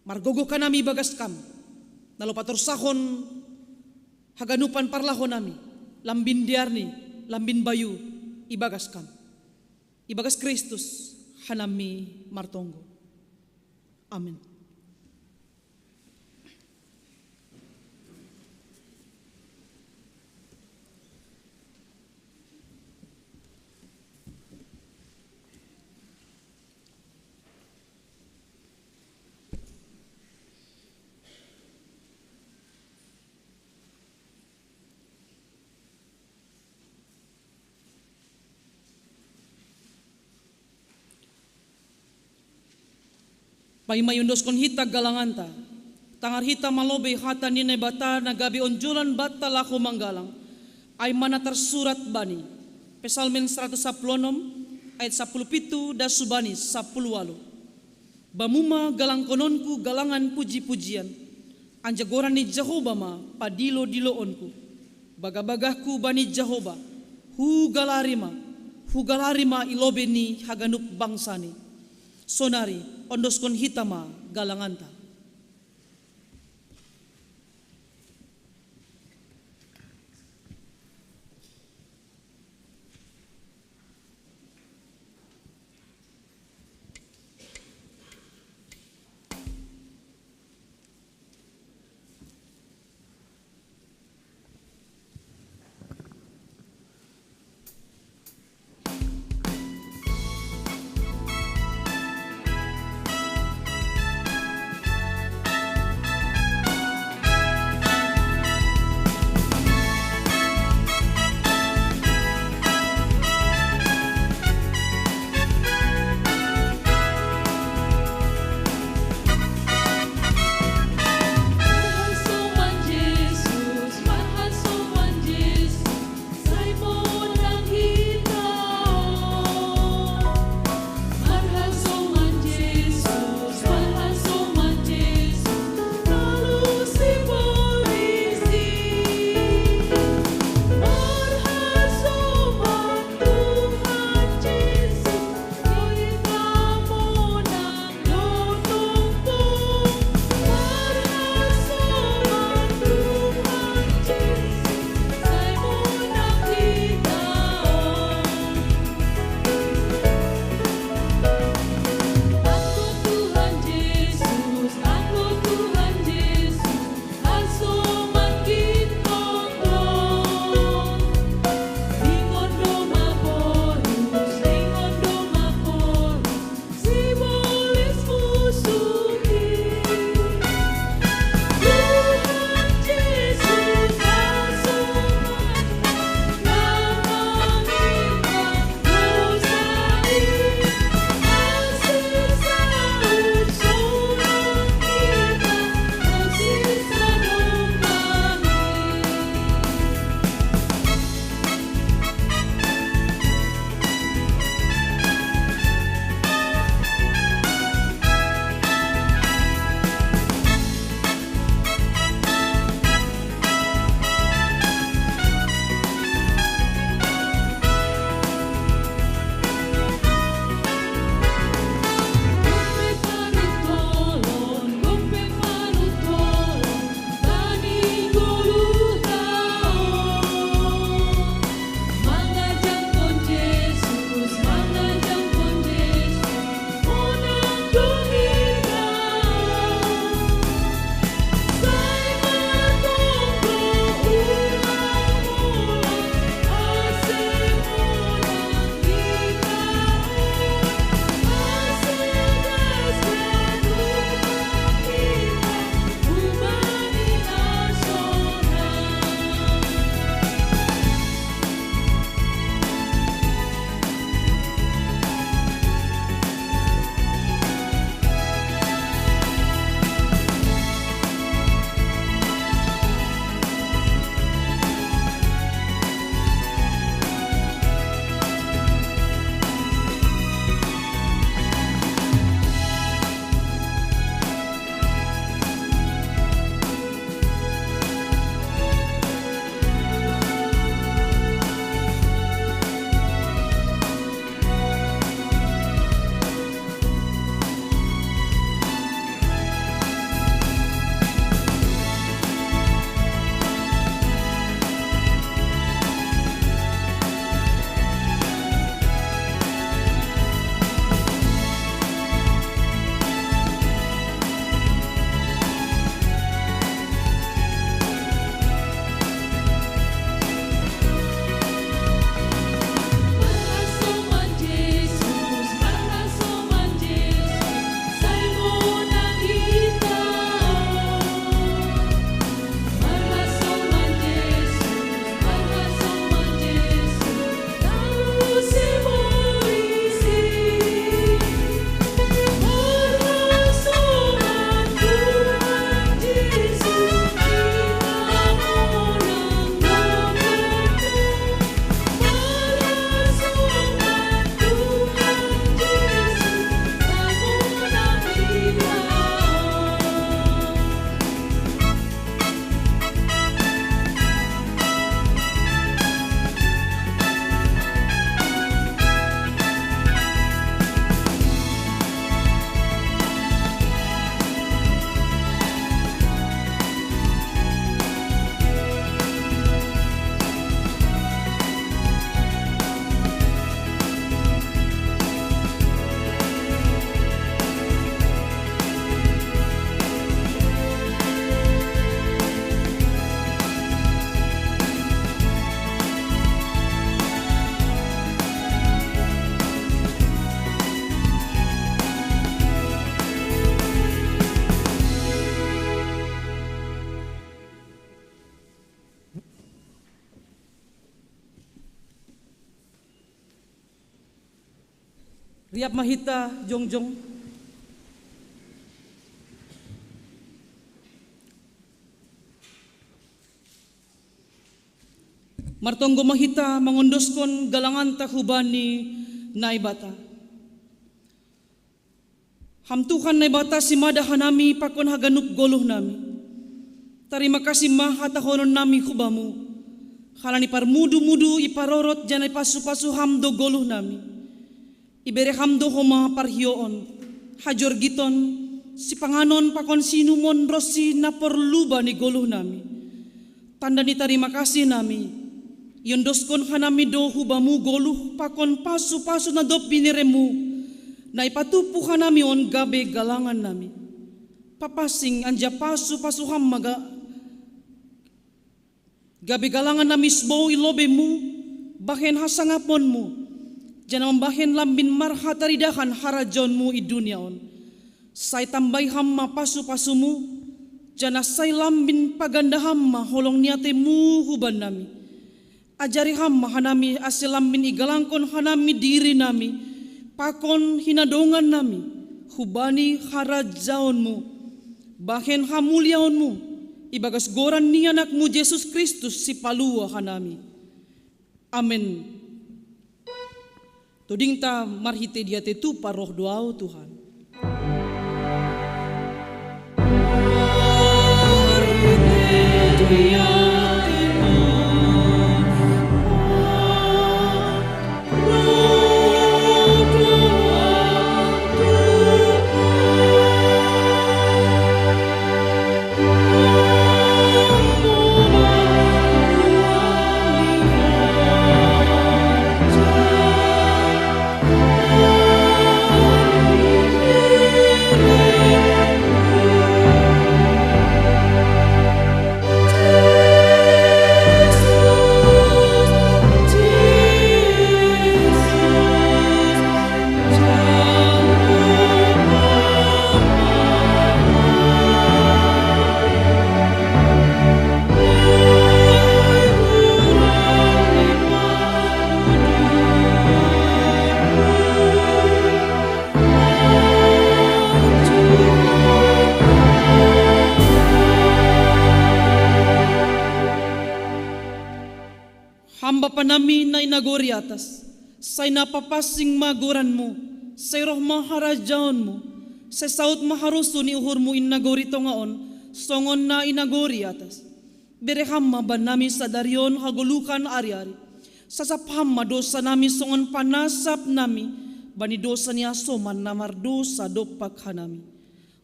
margogoh hanami ibagas Kam, na laho patorsahon haganupan parlahonami, lambin dearni, lambin bayu ibagas Kam. Ibagas Kristus hanami martonggo. Amin. Paima iondoskon hita galanganta, tangar hita malobei hata ni Naibata na gabe onjolan banta laho manggalang, ai ma na tarsurat bani Psalmen saratus sapuluh onom, ayat sapuluh pitu das hubani sapuluh ualuh. Bamu ma galangkononku galangan puji-pujian, anjagoran ni Jahowa ma padilo-diloonku. Bagah-bagahku bani Jahowa, hugalari ma, hugalari ma i lobei ni haganup bangsani. Sonari ondoskon hita ma galanganta. Riap ma hita jongjong. Martonggo ma hita mangondoskon galanganta hubani Naibata. Ham Tuhan Naibata simada hanami pakon haganup goluhnami. Tarima kasih ma hatahononnami hubamu. Halani parmudu-mudu iparorot janah ipasu-pasu ham do goluhnami. Ibere ham do homa parhioon, hajorgiton, sipanganon pakon siinumon ronsi na porlu bani goluhnami. Tanda ni tarima kasih nami, iondoskon hanami do hubamu goluh pakon pasu-pasu na dob bineremu, na ipatupu hanami on gabe galangannami. Papansing anjaha pasu-pasu ham ma ga, gabe galangannami sibou i lobeimu, bahen hasangaponmu, janah mambahen lambin marhataridahan harajaonmu i dunia on. Sai tambai ham ma pasu-pasumu, janah sai lambin paganda ham ma holong ni atemu hubannami. Ajari ham ma hanami ase lambin igalangkon hanami dirinami pakon hinadongannami hubani harajaonmu, bahen hamuliaonmu, ibagas goran ni Anakmu Jesus Kristus Sipalua hanami. Amen. Todingta marhitei diatei tupa roh do ahu, Tuhan. Ham Bapa nami na i nagori atas, sai na papansing ma goranmu, sai roh ma harajaonmu, sai saud ma harosuh ni uhurmu i nagori tonga on, songon na i nagori atas. Bere ham ma bannami sadari on hagoluhan ari-ari. Sasap ham ma dosa nami songon panasap nami bani dosa ni hasoman na mardosa dompak hanami.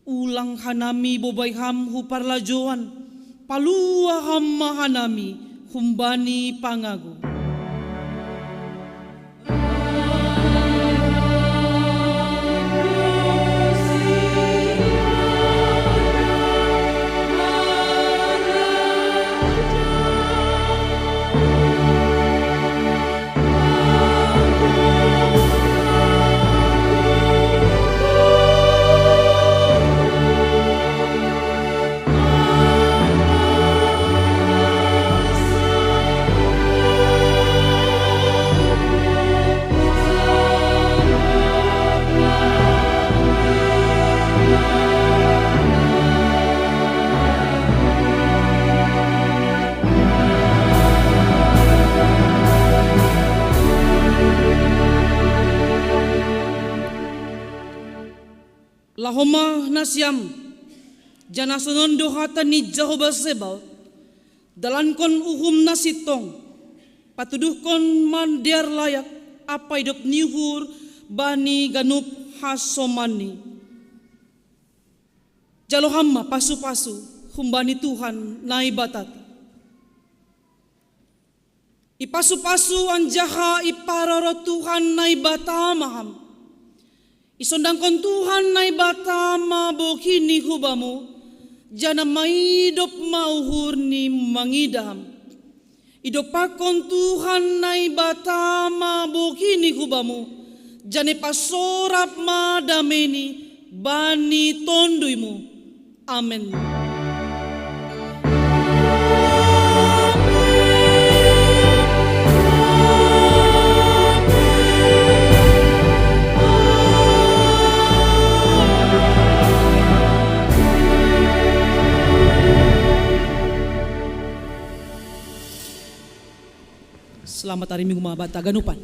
Ulang hanami bobai ham hu parlajouan, palua ham ma hanami humbani pangago. Laho ma nasiam, janah sonon do hata ni Jahowa Zebaot: Dalankon uhum na sintong, patuduhkon ma dear layak ampa idop ni uhur bani ganup hasomanni. Jalo ham ma pasu-pasu humbani Tuhan Naibatata. Ipasu-pasu anjaha iparorot Tuhan Naibata ma ham. Isondangkon Tuhan Naibata ma bohini hubamu, janah maidop ma uhurni mangidah ham. Idompakkon Tuhan Naibata ma bohini hubamu, janah ipasorap ma dameini bani tonduymu. Amen. Salamat ari mi gumaba ta ganupan.